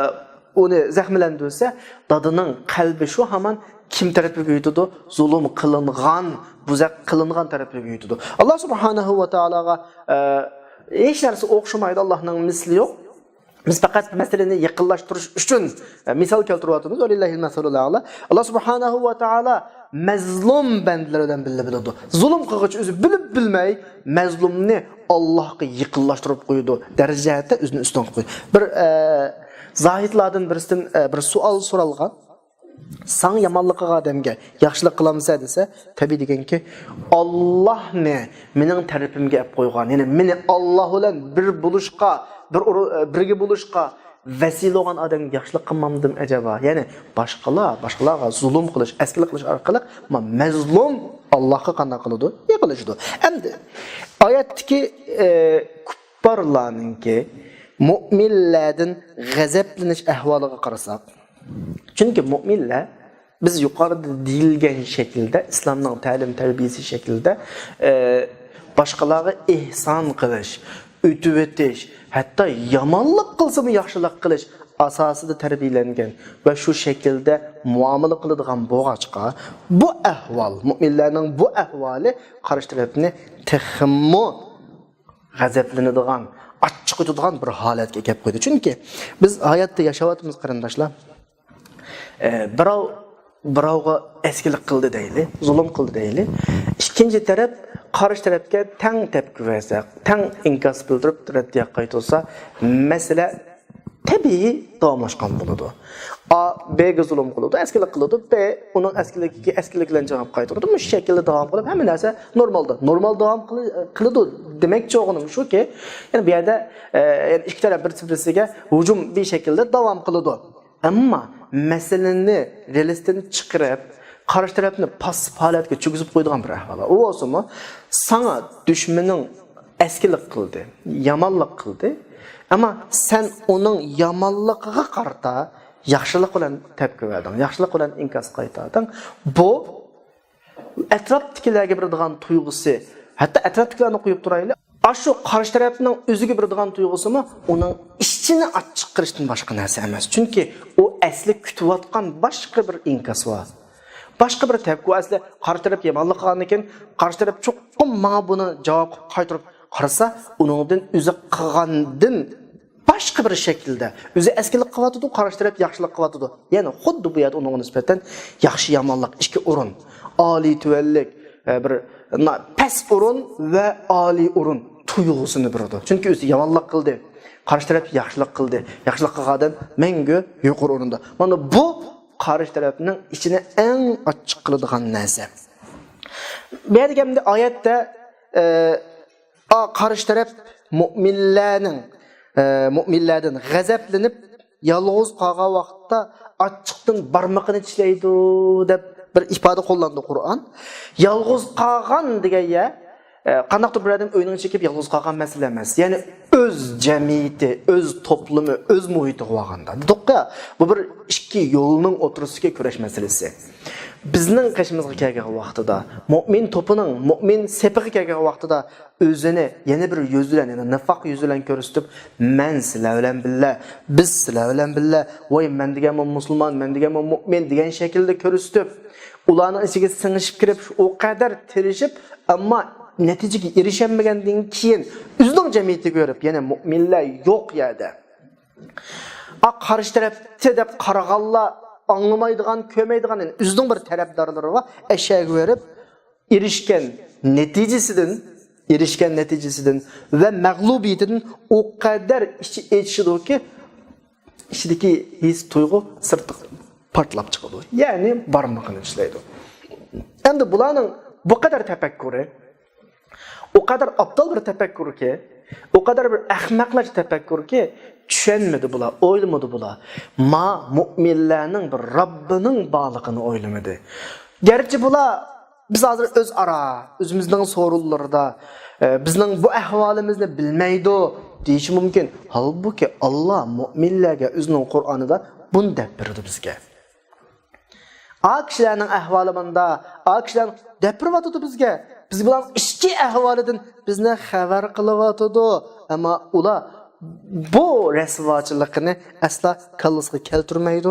ئۇنى زەخىملەندۈرسە، دادىنىڭ قەلبى شۇ ھامان كىم تەرەپىگە يېتىدۇ؟ زۇلۇم قىلىنغان، بۇزەق قىلىنغان تەرەپىگە يېتىدۇ. ئاللا سۇبھانەھۇ ۋە تائالاغا، ئە، ھېچ نەرسە ئوخشىمايدۇ، ئاللانىڭ مىسلى يوق. بىز پەقەت مەسىلىنى يېقىنلاشتۇرۇش ئۈچۈن، ئە، مىسال كەلتۈرۈۋاتىمىز. ۋەلىللاھىل مەسەلۇل ئەئلا. ئاللا سۇبھانەھۇ ۋە تائالا مەزلۇم بەندىلەر بىلەن بىللە بىلىدۇ. زۇلۇم قىلغۇچى ئۆزى بىلىپ بىلمەي مەزلۇمنى ئاللاھقا يېقىنلاشتۇرۇپ قويىدۇ. دەرىجە جەھەتتە ئۆزىنى ئۈستۈن قىلىپ قويىدۇ. بىر، ئە، زاھىدلاردىن بىرسىدىن، ئە، بىر سوئال سورالغان. ساڭا يامانلىق قىلغان ئادەمگە ياخشىلىق قىلامسەن دېسە، تەبىئىي دېگەنكى، ئاللاھنى مېنىڭ تەرىپىمگە ئەپ قويغان، يەنى مېنى ئاللاھ بىلەن بىر بولۇشقا، بىر ئۇرۇ-، بىرگە بولۇشقا ۋەسىلە بولغان ئادەمگە ياخشىلىق قىلمامدىم ئەجەبا؟ يەنى باشقىلار، باشقىلارغا زۇلۇم قىلىش، ئەسكىلىك قىلىش ئارقىلىق، ما-، مەزلۇم ئاللاھقا قانداق قىلىدۇ؟ يېقىنلىشىدۇ. ئەمدى ئايەتتىكى، ئە، كۇپپارلارنىڭكى مۆمىنلەردىن غەزەپلىنىش ئەھۋالىغا قارىساق، چۈنكى مۆمىنلەر بىز يۇقىرىدا دېيىلگەن شەكىلدە، ئىسلامنىڭ تەلىم-تەربىيەسى شەكلىدە، ئە، باشقىلارغا ئېھسان قىلىش، ئۆتۈۋېتىش، ھەتتا يامانلىق قىلسىمۇ ياخشىلىق قىلىش ئاساسىدا تەربىيەلەنگەن ۋە شۇ شەكىلدە مۇئامىلە قىلىدىغان بولغاچقا، بۇ ئەھۋال، مۆمىنلەرنىڭ بۇ ئەھۋالى قارشى تەرەپنى تېخىمۇ غەزەپلىنىدىغان، ئاچچىقى ئۆتىدىغان بىر ھالەتكە كەپ قويدى. چۈنكى بىز ھاياتتا ياشاۋاتىمىز، قېرىنداشلار. ئە، بىراۋ بىراۋغا ئەسكىلىك قىلدى دەيلى، زۇلۇم قىلدى دەيلى. ئىككىنچى تەرەپ قارشى تەرەپكە تەڭ تەپكە بەرسە، تەڭ ئىنكاس بىلدۈرۈپ رەددىيە قايتۇرسا، مەسىلە تەبىئىي داۋاملاشقان بولىدۇ. ئا بېگە زۇلۇم قىلىدۇ، ئەسكىلىك قىلىدۇ، بې ئۇنىڭ ئەسكىلىكىگە ئەسكىلىك بىلەن جاۋاب قايتۇرىدۇ. مۇشۇ شەكىلدە داۋام قىلىپ، ھەممە نەرسە نورمالدا، نورمال داۋام قىلى-، قىلىدۇ دېمەكچى بولغىنىم شۇكى، يەنى بۇ يەردە، ئە، يەنى ئىككى تەرەپ بىرسى-بىرسىگە ھۇجۇم بىر شەكىلدە داۋام قىلىدۇ. ئەمما مەسىلىنى رېلىستىن چىقىرىپ، قارشى تەرەپنى پاسسىپ ھالەتكە چۈگۈزۈپ قويىدىغان بىر ئەھۋال. ئۇ بولسىمۇ، ساڭا دۈشمىنىڭ ئەسكىلىك قىلدى، يامانلىق قىلدى. ئەمما سەن ئۇنىڭ يامانلىقىغا قارىتا ياخشىلىق بىلەن تەپكە بەردىڭ، ياخشىلىق بىلەن ئىنكاس قايتاردىڭ. بۇ ئەتراپتىكىلەرگە بېرىدىغان تۇيغۇسى، ھەتتا ئەتراپتىكىلەرنى قويۇپ تۇرايلى، ئاشۇ قارشى تەرەپنىڭ ئۆزىگە بېرىدىغان تۇيغۇسىمۇ ئۇنىڭ ئىچىنى ئاچچىق قىلىشتىن باشقا نەرسە ئەمەس. چۈنكى ئۇ ئەسلى كۈتۈۋاتقان باشقا بىر ئىنكاس بار. باشقا بىر تەپكۇ ئەسلى قارشى تەرەپ يامانلىق قىلغاندىن كېيىن، قارشى تەرەپ چوقۇم ماڭا بۇنى جاۋاب قايتۇرۇپ قارىسا، ئۇنىڭدىن ئۆزى قىلغاندىن باشقا بىر شەكىلدە، ئۆزى ئەسكىلىك قىلىۋاتىدۇ، قارشى تەرەپ ياخشىلىق قىلىۋاتىدۇ. يەنى خۇددى بۇ يەردە ئۇنىڭغا نىسبەتەن ياخشى-يامانلىق، ئىككى ئورۇن، ئالىي-تۆۋەنلىك، ئە، بىر نا-، پەس ئورۇن ۋە ئالىي ئورۇن تۇيغۇسىنى بېرىدۇ. چۈنكى ئۆزى يامانلىق قىلدى، قارشى تەرەپ ياخشىلىق قىلدى. ياخشىلىق قىلغان ئادەم مەڭگۈ يۇقىرى ئورۇندا. مانا بۇ قارشى تەرەپنىڭ ئىچىنى ئەڭ ئاچچىق قىلىدىغان نەرسە. بۇ يەردىكى ئەمدى ئايەتتە، ئە، ئا، قارشى تەرەپ مۆمىنلەرنىڭ، ئە، مۆمىنلەردىن غەزەپلىنىپ، يالغۇز قالغان ۋاقىتتا ئاچچىقتىن بارمىقىنى چىشلەيدۇ، دەپ بىر ئىپادە قوللاندى قۇرئان. يالغۇز قالغان دېگەن يەر، ئە، قانداقتۇر بىر ئادەم ئۆينىڭ چېكىپ يالغۇز قالغان مەسىلە ئەمەس. يەنى ئۆز جەمئىيىتى، ئۆز توپلىمى، ئۆز مۇھىتىغا بارغاندا. دېدۇققۇ، بۇ بىر ئىككى يولنىڭ ئوتتۇرىسىدىكى كۈرەش مەسىلىسى. بىزنىڭ قېشىمىزغا كەلگەن ۋاقتىدا، مۆمىن توپىنىڭ، مۆمىن سېپىغا كەلگەن ۋاقتىدا، ئۆزىنى يەنە بىر يۈز بىلەن، يەنى نىفاق يۈزى بىلەن كۆرسىتىپ، مەن سىلەر بىلەن بىللە، بىز سىلەر بىلەن بىللە، ۋاي، مەن دېگەنمۇ مۇسۇلمان، مەن دېگەنمۇ مۆمىن دېگەن شەكىلدە كۆرسىتىپ، ئۇلارنىڭ ئىچىگە سىڭىشىپ كىرىپ، ئۇ قەدەر تىرىشىپ، ئەمما نەتىجىگە ئېرىشەلمىگەندىن كېيىن، ئۆزىنىڭ جەمئىيىتىگە بېرىپ، يەنە مۆمىنلەر يوق يەردە. ئا، قارشى تەرەپتە دەپ قارىغانلار، ئاڭلىمايدىغان، كۆرمەيدىغان، يەنى ئۆزىنىڭ بىر تەرەپدارلىرى بار، ئەشەگە بېرىپ، ئېرىشكەن نەتىجىسىدىن، ئېرىشكەن نەتىجىسىدىن ۋە مەغلۇبىيىتىدىن ئۇ قەدەر ئىچى ئېچىشىدۇكى، ئىچىدىكى ھېس تۇيغۇ سىرتقا پارتلاپ چىقىدۇ. يەنى بارمىقىنى چىشلەيدۇ. ئەمدى بۇلارنىڭ بۇ قەدەر تەپەككۇرى، ئۇ قەدەر ئابدال بىر تەپەككۇركى، ئۇ قەدەر بىر ئەخمەقلەرچە تەپەككۇركى، چۈشەنمىدى بۇلار، ئويلىمىدى بۇلار. ما مۇئمىنلەرنىڭ بىر رەببىنىڭ بارلىقىنى ئويلىمىدى. گەرچە بۇلار، بىز ھازىر ئۆزئارا، ئۆزىمىزنىڭ سورۇنلىرىدا، ئە، بىزنىڭ بۇ ئەھۋالىمىزنى بىلمەيدۇ دېيىشى مۇمكىن. ھالبۇكى، ئاللا مۇئمىنلەرگە ئۆزىنىڭ قۇرئانىدا بۇنى دەپ بېرىدۇ بىزگە. ئا كىشىلەرنىڭ ئەھۋالى مۇندا، ئا كىشىلەر دەپ بېرىۋاتىدۇ بىزگە. بىز بۇلارنىڭ ئىچكى ئەھۋالىدىن بىزنى خەۋەر قىلىۋاتىدۇ. ئەمما ئۇلار بۇ رەسۋاچىلىقىنى ئەسلا كاللىسىغا كەلتۈرمەيدۇ.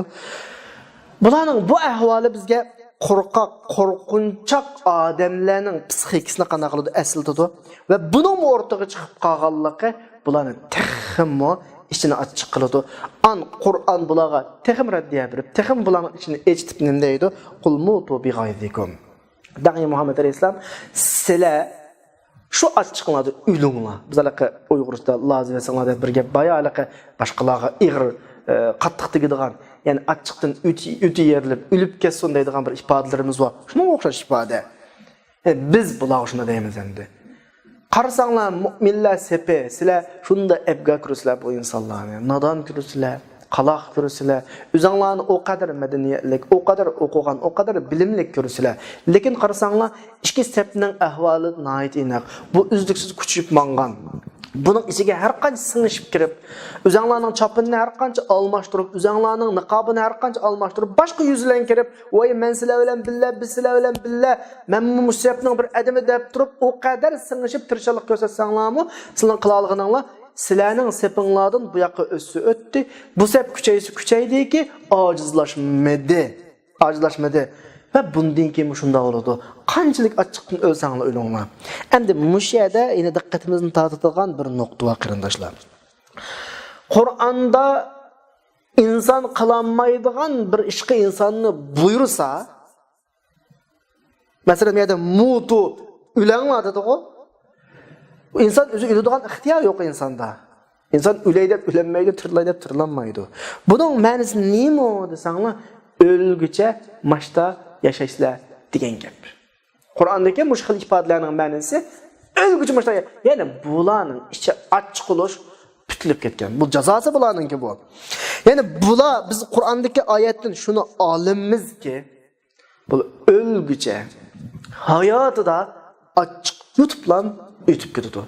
بۇلارنىڭ بۇ ئەھۋالى بىزگە قورقاق، قورقۇنچاق ئادەملەرنىڭ پسىخىكىسىنى قانداق قىلىدۇ؟ ئەسلىتىدۇ. ۋە بۇنىڭمۇ ئورتىغا چىقىپ قالغانلىقى بۇلارنى تېخىمۇ ئىچىنى ئاچچىق قىلىدۇ. ئان قۇرئان بۇلارغا تېخىمۇ رەددىيە بېرىپ، تېخىمۇ بۇلارنىڭ ئىچىنى ئېچىتىپ نېمە دەيدۇ؟ قۇل مۇتۇ بىغەيزىكۇم. دەڭ، ئى مۇھەممەد ئەلەيھىسسالام، سىلەر شۇ ئاچچىقىڭلاردا ئۆلۈڭلار. بىز ھېلىقى ئۇيغۇرچىدا لازىۋەسىڭلار دەپ بىر گەپ بار يا، ھېلىقى باشقىلارغا ئېغىر، ئە، قاتتىق تېگىدىغان، يەنى ئاچچىقتىن ئۆتى، ئۆتى يېرىلىپ ئۆلۈپ كەتسۇن دەيدىغان بىر ئىپادىلىرىمىز بار. شۇنىڭغا ئوخشاش ئىپادە. ئە، بىز بۇلارغا شۇنداق دەيمىز ئەمدى. قارىساڭلار، مۇئمىنلار سېپى، سىلەر شۇنداق ئەبگە كۆرىسىلەر بۇ ئىنسانلارنى. نادان كۆرىسىلەر، قالاق كۆرىسىلەر. ئۆزۈڭلارنى ئۇ قەدەر مەدەنىيەتلىك، ئۇ قەدەر ئوقۇغان، ئۇ قەدەر بىلىملىك كۆرىسىلەر. لېكىن قارىساڭلار، ئىككى سەپنىڭ ئەھۋالى ناھايىتى ئېنىق. بۇ ئۈزلۈكسىز كۈچىيىپ ماڭغان. بۇنىڭ ئىچىگە ھەر قانچە سىڭىشىپ كىرىپ، ئۆزەڭلارنىڭ چاپىنىنى ھەر قانچە ئالماشتۇرۇپ، ئۆزەڭلارنىڭ نىقابىنى ھەر قانچە ئالماشتۇرۇپ، باشقا يۈز بىلەن كىرىپ، ۋاي، مەن سىلەر بىلەن بىللە، بىز سىلەر بىلەن بىللە، مەنمۇ مۇشۇ سەپنىڭ بىر ئادىمى دەپ تۇرۇپ، ئۇ قەدەر سىڭىشىپ تىرىشچانلىق كۆرسەتسەڭلارمۇ، سىلەرنىڭ قىلالىغىنىڭلار، سىلەرنىڭ سېپىڭلاردىن بۇ ياققا ئۆتسە ئۆتتى، بۇ سەپ كۈچەيسە كۈچەيدىكى، ئاجىزلاشمىدى. ئاجىزلاشمىدى. ۋە بۇندىن كېيىنمۇ شۇنداق بولىدۇ. قانچىلىك ئاچچىقتىن ئۆلسەڭلار ئۆلۈڭلار. ئەمدى مۇشۇ يەردە يەنە دىققىتىمىزنى تارتىدىغان بىر نۇقتا بار، قېرىنداشلار. قۇرئاندا ئىنسان قىلالمايدىغان بىر ئىشقا ئىنساننى بۇيرۇسا، مەسىلەن، بۇ يەردە مۇتۇ، ئۆلەڭلار دېدىغۇ. ئىنسان ئۆزى ئۆلىدىغان ئىختىيار يوق ئىنساندا. ئىنسان ئۆلەي دەپ ئۆلەلمەيدۇ، تىرىلاي دەپ تىرىلالمايدۇ. بۇنىڭ مەنىسى نېمە دېسەڭلار، ئۆلگۈچە ماشتا ياشايسىلەر دېگەن گەپ. قۇرئاندىكى مۇشۇ خىل ئىپادىلەرنىڭ مەنىسى ئۆلگۈچە ماشتا، يەنى بۇلارنىڭ ئىچى ئاچچىق بولۇش پۈتۈلۈپ كەتكەن. بۇ جازاسى بۇلارنىڭكى بۇ. يەنى بۇلار، بىز قۇرئاندىكى ئايەتتىن شۇنى ئالىمىزكى، بۇ ئۆلگۈچە، ھاياتىدا ئاچچىق يۇتۇپلا ئۆتۈپ كېتىدۇ.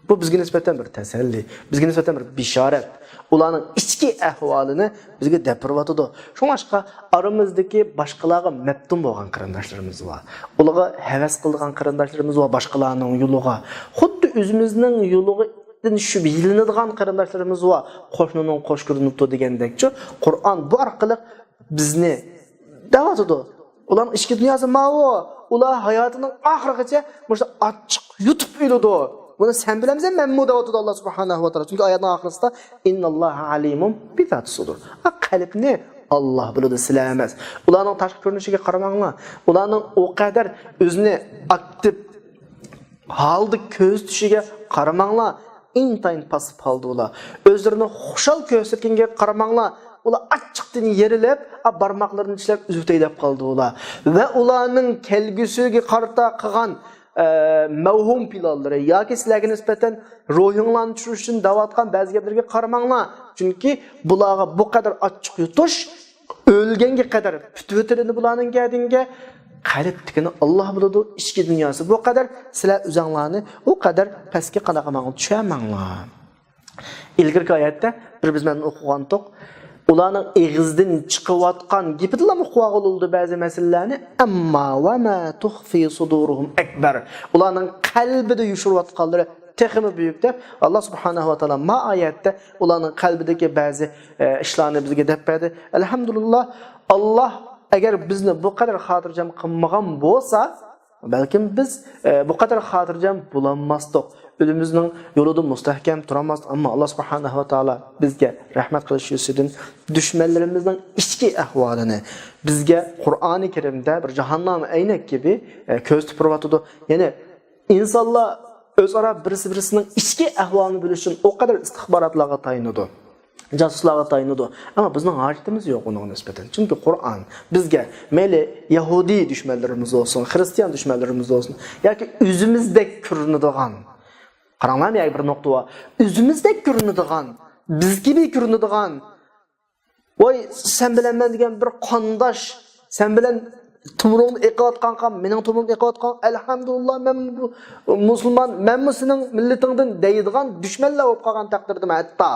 بۇ بىزگە نىسبەتەن بىر تەسەللى، بىزگە نىسبەتەن بىر بېشارەت. ئۇلارنىڭ ئىچكى ئەھۋالىنى بىزگە دەپ بېرىۋاتىدۇ. شۇڭلاشقا ئارىمىزدىكى باشقىلارغا مەپتۇن بولغان قېرىنداشلىرىمىز بار. ئۇلارغا ھەۋەس قىلىدىغان قېرىنداشلىرىمىز بار باشقىلارنىڭ يولىغا. خۇددى ئۆزىمىزنىڭ يولىدىن شۈبھىلىنىدىغان قېرىنداشلىرىمىز بار. قوشنىنىڭ قوش كۆرۈنۈپتۇ دېگەندەكچۇ، قۇرئان بۇ ئارقىلىق بىزنى دەۋاتىدۇ. ئۇلارنىڭ ئىچكى دۇنياسى ماۋۇ. ئۇلار ھاياتىنىڭ ئاخىرىغىچە مۇشۇ ئاچچىق يۇتۇپ ئۆلىدۇ. بۇنى سەن بىلەمسەن، مەنمۇ دەۋاتىدۇ ئاللا سۇبھانەھۇ ۋە تائالا. چۈنكى ئايەتنىڭ ئاخىرىسىدا، «ئىنناللاھە ئەلىمۇن بىزاتى سۇدۇر.» ئا، قەلبنى ئاللا بىلىدۇ، سىلەر ئەمەس. ئۇلارنىڭ تاشقى كۆرۈنۈشىگە قارىماڭلار. ئۇلارنىڭ ئۇ قەدەر ئۆزىنى ئاكتىپ ھالدا كۆرسىتىشىگە قارىماڭلار، ئىنتايىن پاسسىپ ھالدا ئۇلار. ئۆزلىرىنى خۇشال كۆرسەتكەنگە قارىماڭلار، ئۇلار ئاچچىقتىن يېرىلىپ، ئا، بارماقلىرىنى چىشلەپ ئۈزۈۋېتەي دەپ قالدى ئۇلار. ۋە ئۇلارنىڭ كەلگۈسىگە قارىتا قىلغان، ئە، مەۋھۇم پىلانلىرى ياكى سىلەرگە نىسبەتەن روھىڭلارنى چۈشۈرۈشتىن دەۋاتقان بەزى گەپلىرىگە قارىماڭلار. چۈنكى بۇلارغا بۇ قەدەر ئاچچىق يۇتۇش، ئۆلگەنگە قەدەر پۈتۈۋېتىلىدۇ بۇلارنىڭ گەدىنىگە. قەلبتىكىنى ئاللا بىلىدۇ، ئىچكى دۇنياسى بۇ قەدەر. سىلەر ئۆزەڭلارنى ئۇ قەدەر پەسكە قانداق قىلماڭلار، چۈشەنمەڭلار. ئىلگىرىكى ئايەتتە بىر بىز مەن ئوقۇغانتۇق. ئۇلارنىڭ ئېغىزدىن چىقىۋاتقان گېپىدىلا ئۇقۇۋالغىلى بولىدۇ بەزى مەسىلىلەرنى. ئەمما ۋە مە تۇخفى سۇدۇرۇھۇم ئەكبەر. ئۇلارنىڭ قەلبىدە يوشۇرۇۋاتقانلىرى تېخىمۇ بۈيۈك دەپ، ئاللا سۇبھانەھۇ ۋە تائالا ما ئايەتتە ئۇلارنىڭ قەلبىدىكى بەزى، ئە، ئىشلارنى بىزگە دەپ بەردى. ئەلھەمدۇلىللا، ئاللا ئەگەر بىزنى بۇ قەدەر خاتىرجەم قىلمىغان بولسا، بەلكىم بىز، ئە، بۇ قەدەر خاتىرجەم بولالماستۇق. ئۆزىمىزنىڭ يولىدا مۇستەھكەم تۇرالماستۇق. ئەمما ئاللا سۇبھانەھۇ ۋە تائالا بىزگە رەھمەت قىلىش يۈزىسىدىن دۈشمەنلىرىمىزنىڭ ئىچكى ئەھۋالىنى بىزگە قۇرئانى كەرىمدە بىر جاھاننامە ئەينەك كىبى، ئە، كۆرسىتىپ تۇرۇۋاتىدۇ. يەنى ئىنسانلار ئۆزئارا بىرسى-بىرسىنىڭ ئىچكى ئەھۋالىنى بىلىش ئۈچۈن ئۇ قەدەر ئىستىخباراتلارغا تايىنىدۇ، جاسۇسلارغا تايىنىدۇ. ئەمما بىزنىڭ ھاجىتىمىز يوق ئۇنىڭغا نىسبەتەن. چۈنكى قۇرئان بىزگە مەيلى يەھۇدىي دۈشمەنلىرىمىز بولسۇن، خىرىستىيان دۈشمەنلىرىمىز بولسۇن ياكى ئۆزىمىزدەك كۆرۈنىدىغان، قاراڭلار، يەنە بىر نۇقتا بار. ئۆزىمىزدەك كۆرۈنىدىغان، بىز كىبى كۆرۈنىدىغان، ۋاي، سەن بىلەن مەن دېگەن بىر قانداش، سەن بىلەن تومۇرۇڭدىن ئېقىۋاتقان قان مېنىڭ تومۇرۇمدىن ئېقىۋاتقان، ئەلھەمدۇلىللا، مەن بۇ مۇسۇلمان، مەنمۇ سېنىڭ مىللىتىڭدىن دەيدىغان دۈشمەنلەر بولۇپ قالغان تەقدىردىمۇ ھەتتا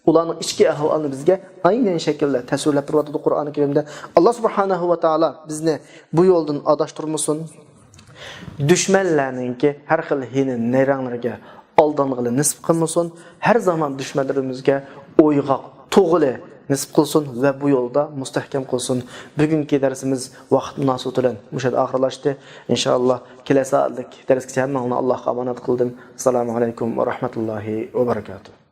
ئۇلارنىڭ ئىچكى ئەھۋالىنى بىزگە ئاينەن شەكىلدە تەسۋىرلەپ بېرىۋاتىدۇ قۇرئانى كەرىمدە. ئاللا سۇبھانەھۇ ۋە تائالا بىزنى بۇ يولدىن ئاداشتۇرمىسۇن. دۈشمەنلەرنىڭكى ھەر خىل ھىيلە نەيرەڭلىرىگە ئالدانغىلى نېسىپ قىلمىسۇن. ھەر زامان دۈشمەنلىرىمىزگە ئويغاق تۇغىلى نېسىپ قىلسۇن ۋە بۇ يولدا مۇستەھكەم قىلسۇن. بۈگۈنكى دەرسىمىز ۋاقىت مۇناسىۋىتى بىلەن مۇشۇ يەردە ئاخىرلاشتى. ئىنشائاللا، كېلەر سائەتلىك دەرسكىچە ھەممىڭلارنى ئاللاغا ئامانەت قىلدىم. ئەسسالامۇ ئەلەيكۇم ۋە رەھمەتۇللاھى ۋە بەرىكاتۇھ.